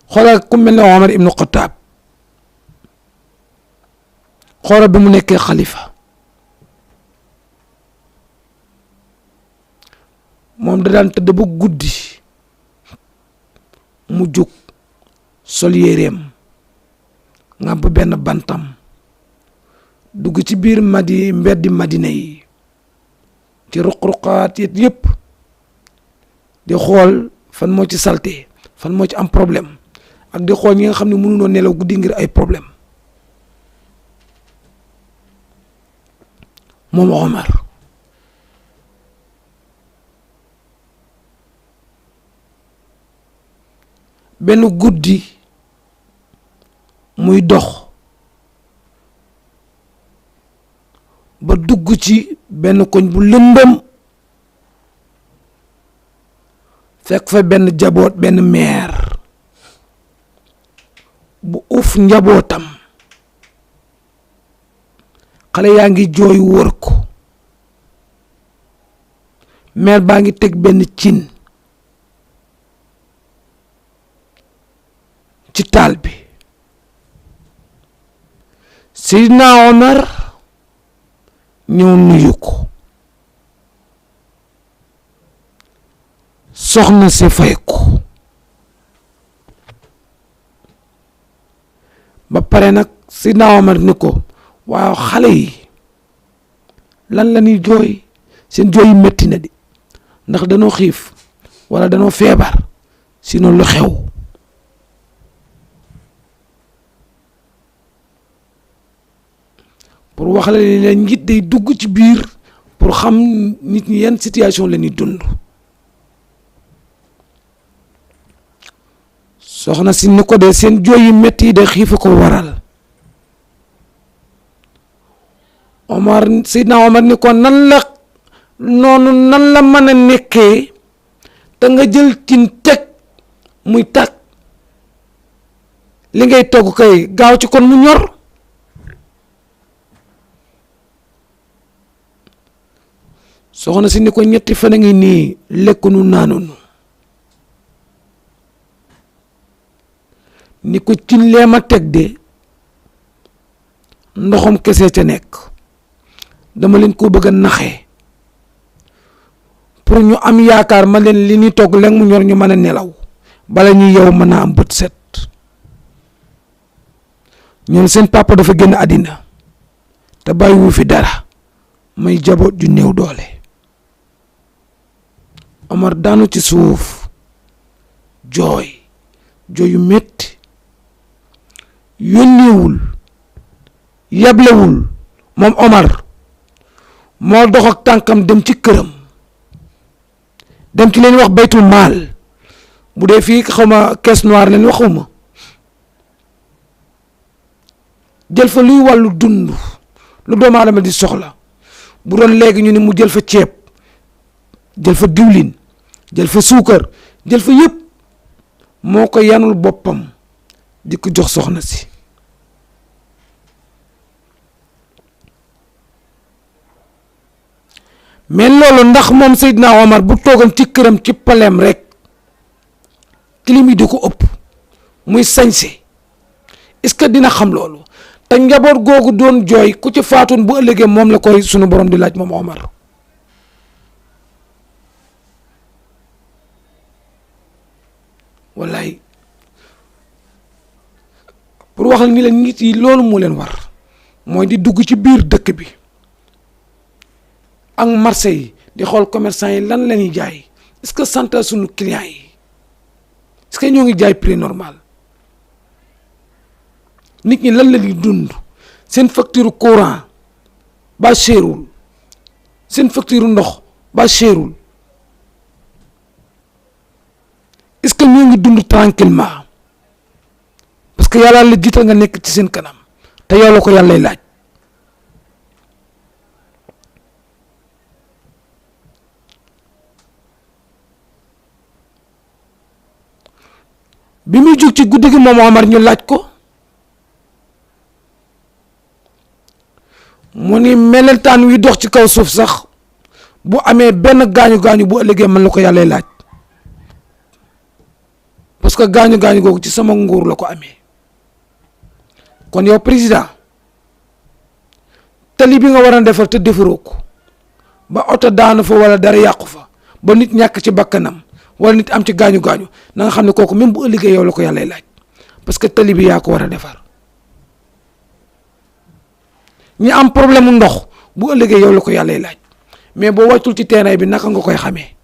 xoolal ku mel ne Omar ibnu Xattaab xoolal bi mu nekkee xalifa moom da daan tëdd ba guddi mu jóg sol yéreem ngàbb benn bantam dugg ci biir mbeddi Madina yi ci ruq-ruqaat yëpp di xool fan moo ci salte fan moo ci am problème ak di xool ñi nga xam ne mënuñoo nelaw guddi ngir ay problème moom Omar benn guddi muy dox ba dugg ci benn koñ bu lëndëm fekk fa benn jaboot benn meer bu uf njabootam xale yaa ngi jooy wër ko meer baa ngi teg benn cin ci taal bi Seydina Omar ñëw nuyu ko soxna si fay ko ba pare nag Seydina Omar ni ko waaw xale yi lan la ñuy jooy seen jooy yi métti na di ndax danoo xiif wala danoo feebar sinon lu xew pour wax la ni leen njiit day dugg ci biir pour xam nit ñi yan situation la ñuy dund soxna si ni ko de seen jooy yi métti yi de xiif ko waral Omar Seydina Omar ni ko nan la mën a nekkee te nga jël cin teg muy tàkk li ngay togg kay gaaw ci kon mu ñor soxna si ni ko ñetti fan a ngi nii lekkunu naanunu ni ko cin lee ma teg de ndoxam kese ca nekk dama leen ko bëgg a naxee pour ñu am yaakaar ma leen li ñuy togg léegi mu ñor ñu mën a nelaw bala ñuy yow mën a am bët set ñoom seen papa dafa génn àddina te bàyyiwu fi dara may jaboot ju néew doole Omar daanu ci suuf jooy yu métti yónniwul yablewul moom Omar moo dox ak tànkam dem ci këram dem ci leen wax baytul maal bu dee fii xaw ma caisse noire leen waxuma jël fa luy wàllu dund lu doomu aadama di soxla bu doon léegi ñu ne mu jël fa ceeb jël fa diwlin jël fa suukar jël fa yëpp moo ko yanul boppam di ko jox soxna si mais loolu ndax moom Seydina Omar bu toogoon ci këram ci paleem rek tilim yi di ko ëpp muy sañse est-ce que dina xam loolu te njaboot googu doon jooy ku ci faatoon bu ëllëgee moom la koy sunu borom di laaj moom Omar wallaay pour wax la ni la nit yi loolu moo leen war mooy di dugg ci biir dëkk bi ak marché yi di xool commerçant yi lan la ñuy jaay est-ce que sant sunu clients yi est-ce que ñoo ngi jaay prix normal nit ñi lan la ñuy dund seen facture courant ba cherul seen facture ndox ba cherul est-ce que ñoo ngi dund tranquillement parce que yàlla la jiital nga nekk ci seen kanam te yow la ko yàlla lay laaj bi muy jóg ci guddi gi moom Omar ñu laaj ko mu ni melentaan wi dox ci kaw suuf sax bu amee benn gaañu-gaañu bu ëllëgee man la ko yàlla laaj parce que gaañu-gaañu googu ci sama nguur la ko amee kon yow président tali bi nga war a defar te defaroo ko ba oto daanu fa wala dara yàqu fa ba nit ñàkk ci bakkanam wala nit am ci gaañu-gaañu na nga xam ne kooku même bu ëllëgee yow la ko yàlla laaj parce que tali bi yaa ko war a defar ñi am problème mu ndox bu ëllëgee yow la ko yàlla laaj mais boo wàccul ci terrain bi naka nga koy xamee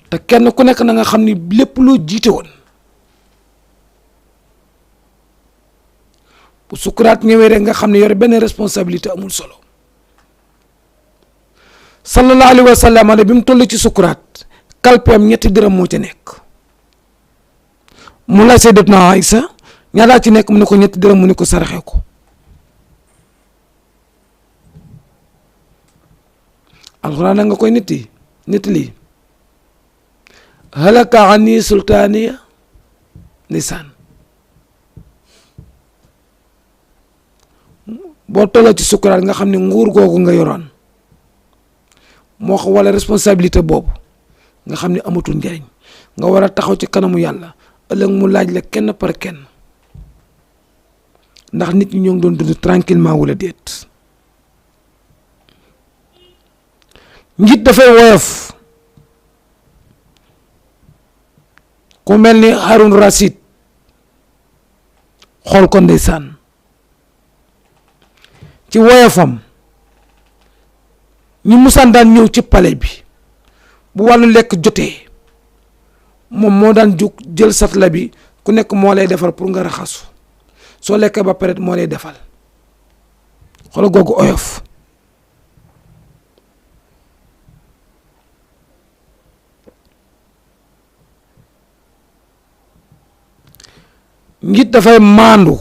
te kenn ku nekk na nga xam ni lépp loo jiite woon bu sukuraat ñëwee rek nga xam ne yore benn responsabilité amul solo sallallahu alayhi wa sallam ne bi mu toll ci sukuraat kalpeem ñetti dërëm moo ca nekk mu la Sayyidatuna Aïsa ñaataa ci nekk mu ne ko ñetti dërëm mu ne ko saraxe ko alxuraan nga koy nit lii halaka ani sultaaniya nisaan boo tolloo ci sukuraat nga xam ne nguur googu nga yoroon moo xam wala responsabilité boobu nga xam ne amatul njariñ nga war a taxaw ci kanamu yàlla ëllëg mu laaj la kenn par kenn ndax nit ñi ñoo ngi doon dund tranquillement wala déet njiit dafay woyof ku mel ni Harun Rashid xool ko ndeysaan ci woyofam ñi musaan daan ñëw ci palais bi bu wàllu lekk jotee moom moo daan jóg jël satla bi ku nekk moo lay defar pour nga raxasu soo lekkee ba pare moo lay defal xoolal googu oyof njiit dafay maandu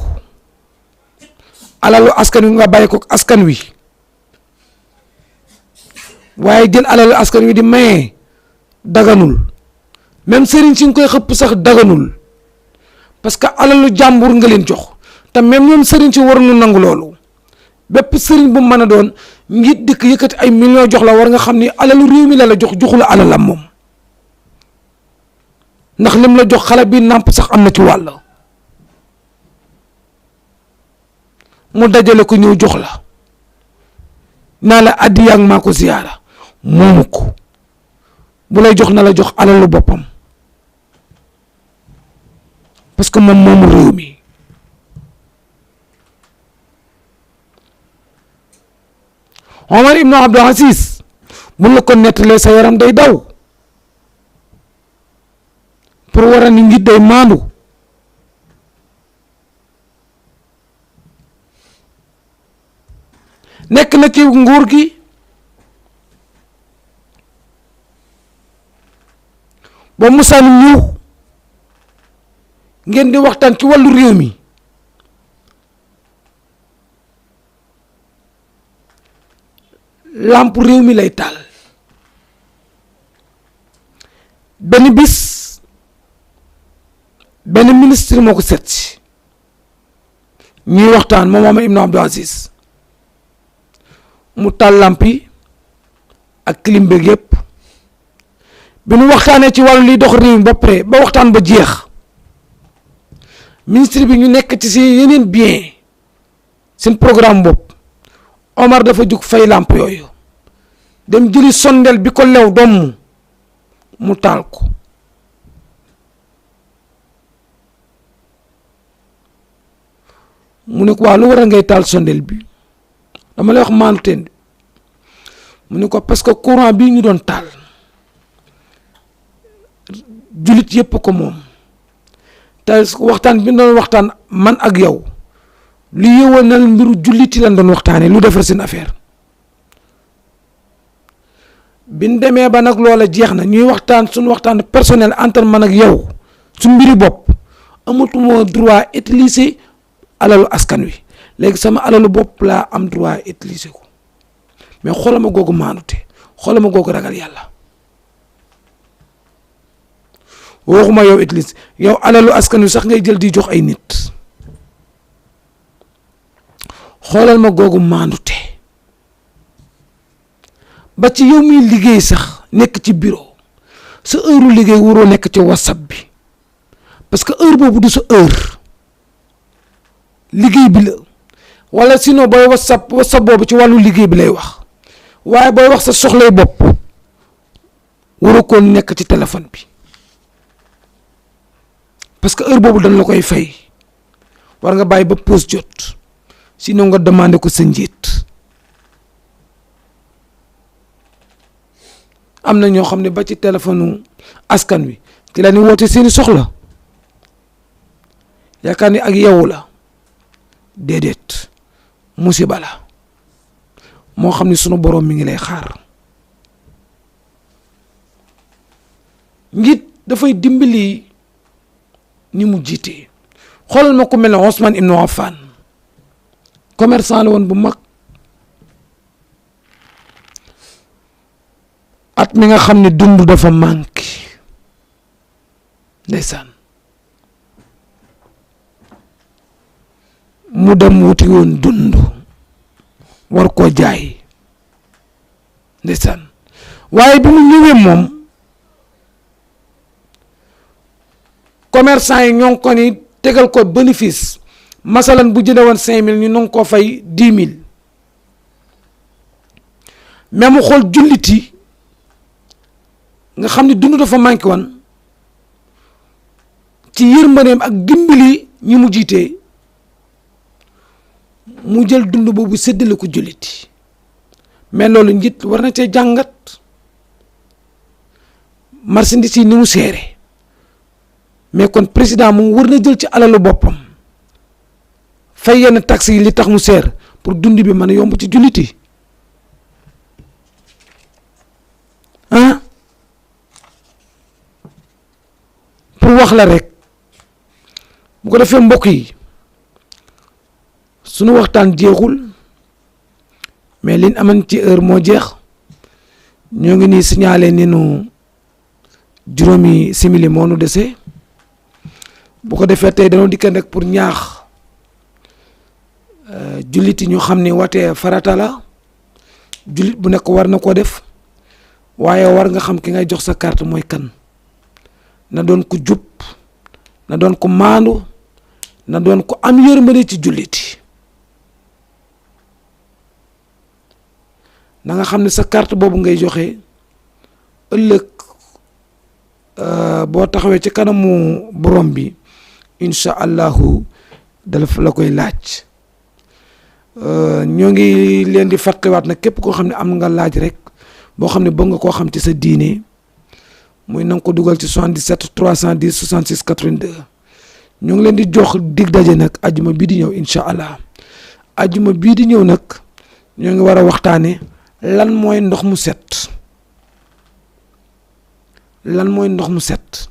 alalu askan wi nga bàyyi ko askan wi waaye jël alalu askan wi di maye daganul même sëriñ si nga koy xëpp sax daganul parce que alalu jàmbur nga leen jox te même ñoom sëriñ si waruñu nangu loolu bépp sëriñ bu mën a doon njiit dikk yëkkati ay millions jox la war nga xam ni alalu réew mi la jox joxu la alalam moom ndax lim la jox xale bi nàmp sax am na ci wàll mu dajale ko ñëw jox la naa la addiya ak maa ko ziyaara moomu ko bu lay jox na la jox alalu boppam parce que moom moomu réew mi Omar ibnu Abdul Aziz mun la ko nettalee sa yaram day daw pour war a ni njiit day maandu nekk na ci nguur gi boo musaan ñëw ngeen di waxtaan ci wàllu réew mi làmp réew mi lay taal. benn bis benn ministre moo ko seet si ñuy waxtaan moom Omar Ibn Abdou Aziz mu taal làmp yi ak clim beeg yëpp bi nu waxtaanee ci wàllu liy dox réew mi ba pare ba waxtaan ba jeex ministre bi ñu nekk ci si yeneen bien seen programme bopp Omar dafa jug fay làmp yooyu dem jëli sondel bi ko lew doom mu taal ko mu ne ko waa lu war a ngay taal sondel bi dama lay wax maanu teen mu ne ko parce que courant bii ñu doon taal jullit yépp ko moom te waxtaan bi doon waxtaan man ak yow lu yëwanal mbiru jullit yi lañ doon waxtaanee lu defar seen affaire biñ demee ba nag loola jeex na ñuy waxtaan suñu waxtaan personnel entre man ak yow suñ mbiri bopp amatuma droit utiliser alalu askan wi léegi sama alalu bopp laa am droit utiliser ko mais xoolama googu maanute xoolama googu ragal yàlla waxuma yow utiliser yow alalu askan wi sax ngay jël di jox ay nit xoolal ma googu maanute ba ci yow miy liggéey sax nekk ci bureau sa heure liggéey waroo nekk ci whatsapp bi parce que heure boobu du sa heure liggéey bi la wala sinon booy whatsapp boobu ci wàllu liggéey bi lay wax waaye booy wax sa soxlay bopp waroo ko nekk ci téléphone bi parce que heure boobu dañ la koy fay war nga bàyyi ba pause jot sinon nga demandé ko sa njiit. am na ñoo xam ne ba ci téléphone askan wi ci la ni woote seeni soxla yaakaar ni ak yow la déedéet musiba la moo xam ne sunu borom mi ngi lay xaar. njiit dafay dimbali ni mu jiite xoolal ma ko mel ne Ousmane Ibn Affan commerçant la woon bu mag at mi nga xam ne dund dafa manqué ndeysaan mu dem wuti woon dund war koo jaay ndeysaan waaye bi mu ñëwee moom commerçant yi ñoo ngi ko ni tegal ko bénéfice masalan bu jënde woon 5000 ñu ngi ko fay 10 000 mais mu xool julliti nga xam ne dund dafa manqué woon ci yërmandeem ak dimbali ñi mu jiitee mu jël dund boobu séddale ko julliti mais loolu njiit war na cee jàngat marchandise yi ni mu seere mais kon président moom war na jël ci alalu boppam fay yenn taxes yi li tax mu seer pour dund bi mën a yomb ci julliti ah pour wax la rek bu ko defee mbokk yi sunu waxtaan jeexul mais liñ aman ci heure moo jeex ñoo ngi nii signalé ni nu juróomi simili moo nu dese bu ko defee tey dañoo dikkan rek pour ñaax jullit yi ñu xam ni watee farata la jullit bu nekk war na ko def waaye war nga xam ki ngay jox sa carte mooy kan na doon ko jub na doon ko maandu na doon ko am yërmande ci jullit yi na nga xam ne sa carte boobu ngay joxe ëllëg boo taxawee ci kanamu borom bi incha allahu dala la koy laaj ñoo ngi leen di fàttaliwaat nag képp koo xam ne am nga laaj rek boo xam ne bëgg nga koo xam ci sa diine muy na nga ko dugal ci 77 310 66 82 ñoo ngi leen di jox dig daje nag ajuma bii di ñëw incha allah ajuma bii di ñëw nag ñoo ngi war a waxtaane lan mooy ndox mu set, lan mooy ndox mu set.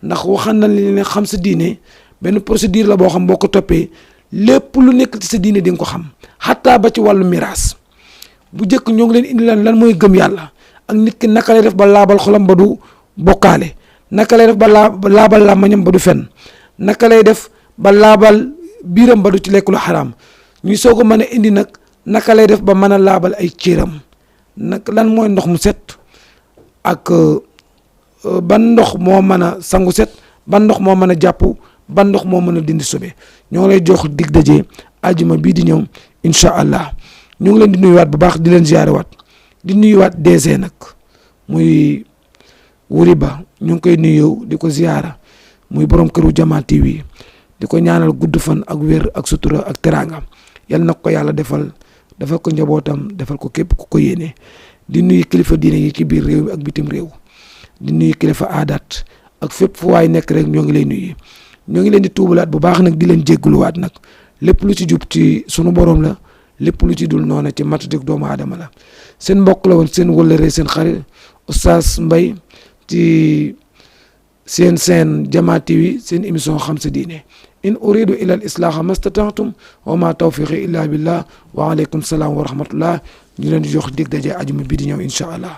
ndax waxaan na li ne xam sa diine benn procédure la boo xam boo ko toppee lépp lu nekk ci sa diine di nga ko xam, xataa ba ci wàllu miraas. bu njëkk ñoo ngi leen indi lan mooy gëm yàlla ak nit ki naka lay def ba laabal xolam ba du bokkaale, naka lay def ba laabal làmmañam ba du fen, naka lay def ba laabal biiram ba du ci lekk lu xaraam. ñuy soog a mën a indi nag naka lay def ba mën a laabal ay cëram, nag lan mooy ndox mu set ak ban ndox moo mën a sangu set, ban ndox moo mën a jàpp, ban ndox moo mën a dindi sobe. ñoo ngi lay jox dig daje ajuma bii di ñëw incha allah. ñu ngi leen di nuyuwaat bu baax di leen ziyaarewaat di nuyuwaat DG nag muy Wuri Ba ñu ngi koy nuyu di ko ziyaara muy borom këru Jamaa TV di ko ñaanal gudd fan ak wér ak sutura ak teraanga yal na ko yàlla defal ko njabootam defal ko képp ku ko yéene. di nuyu kilifa diine yi ci biir réew mi ak bitim réew, di nuyu kilifa aadaat ak fépp fu waay nekk rek ñoo ngi lay nuyu. ñoo ngi leen di tuubalaat bu baax nag di leen jégguluwaat nag lépp lu ci jub ci sunu borom la, lépp lu ci dul noona ci matudik doomu aadama la. seen mbokk la woon seen wëllëree seen xarit Oustaz Mbaye ci seen Jamaa TV seen émission xam sa diine. in uridu ila al islaaha mastata'tum wa ma tawfiqi illa billah wa aleykum salaam wa rahmatullah. ñu leen di jox dig daje ajuma bi di ñëw incha allah.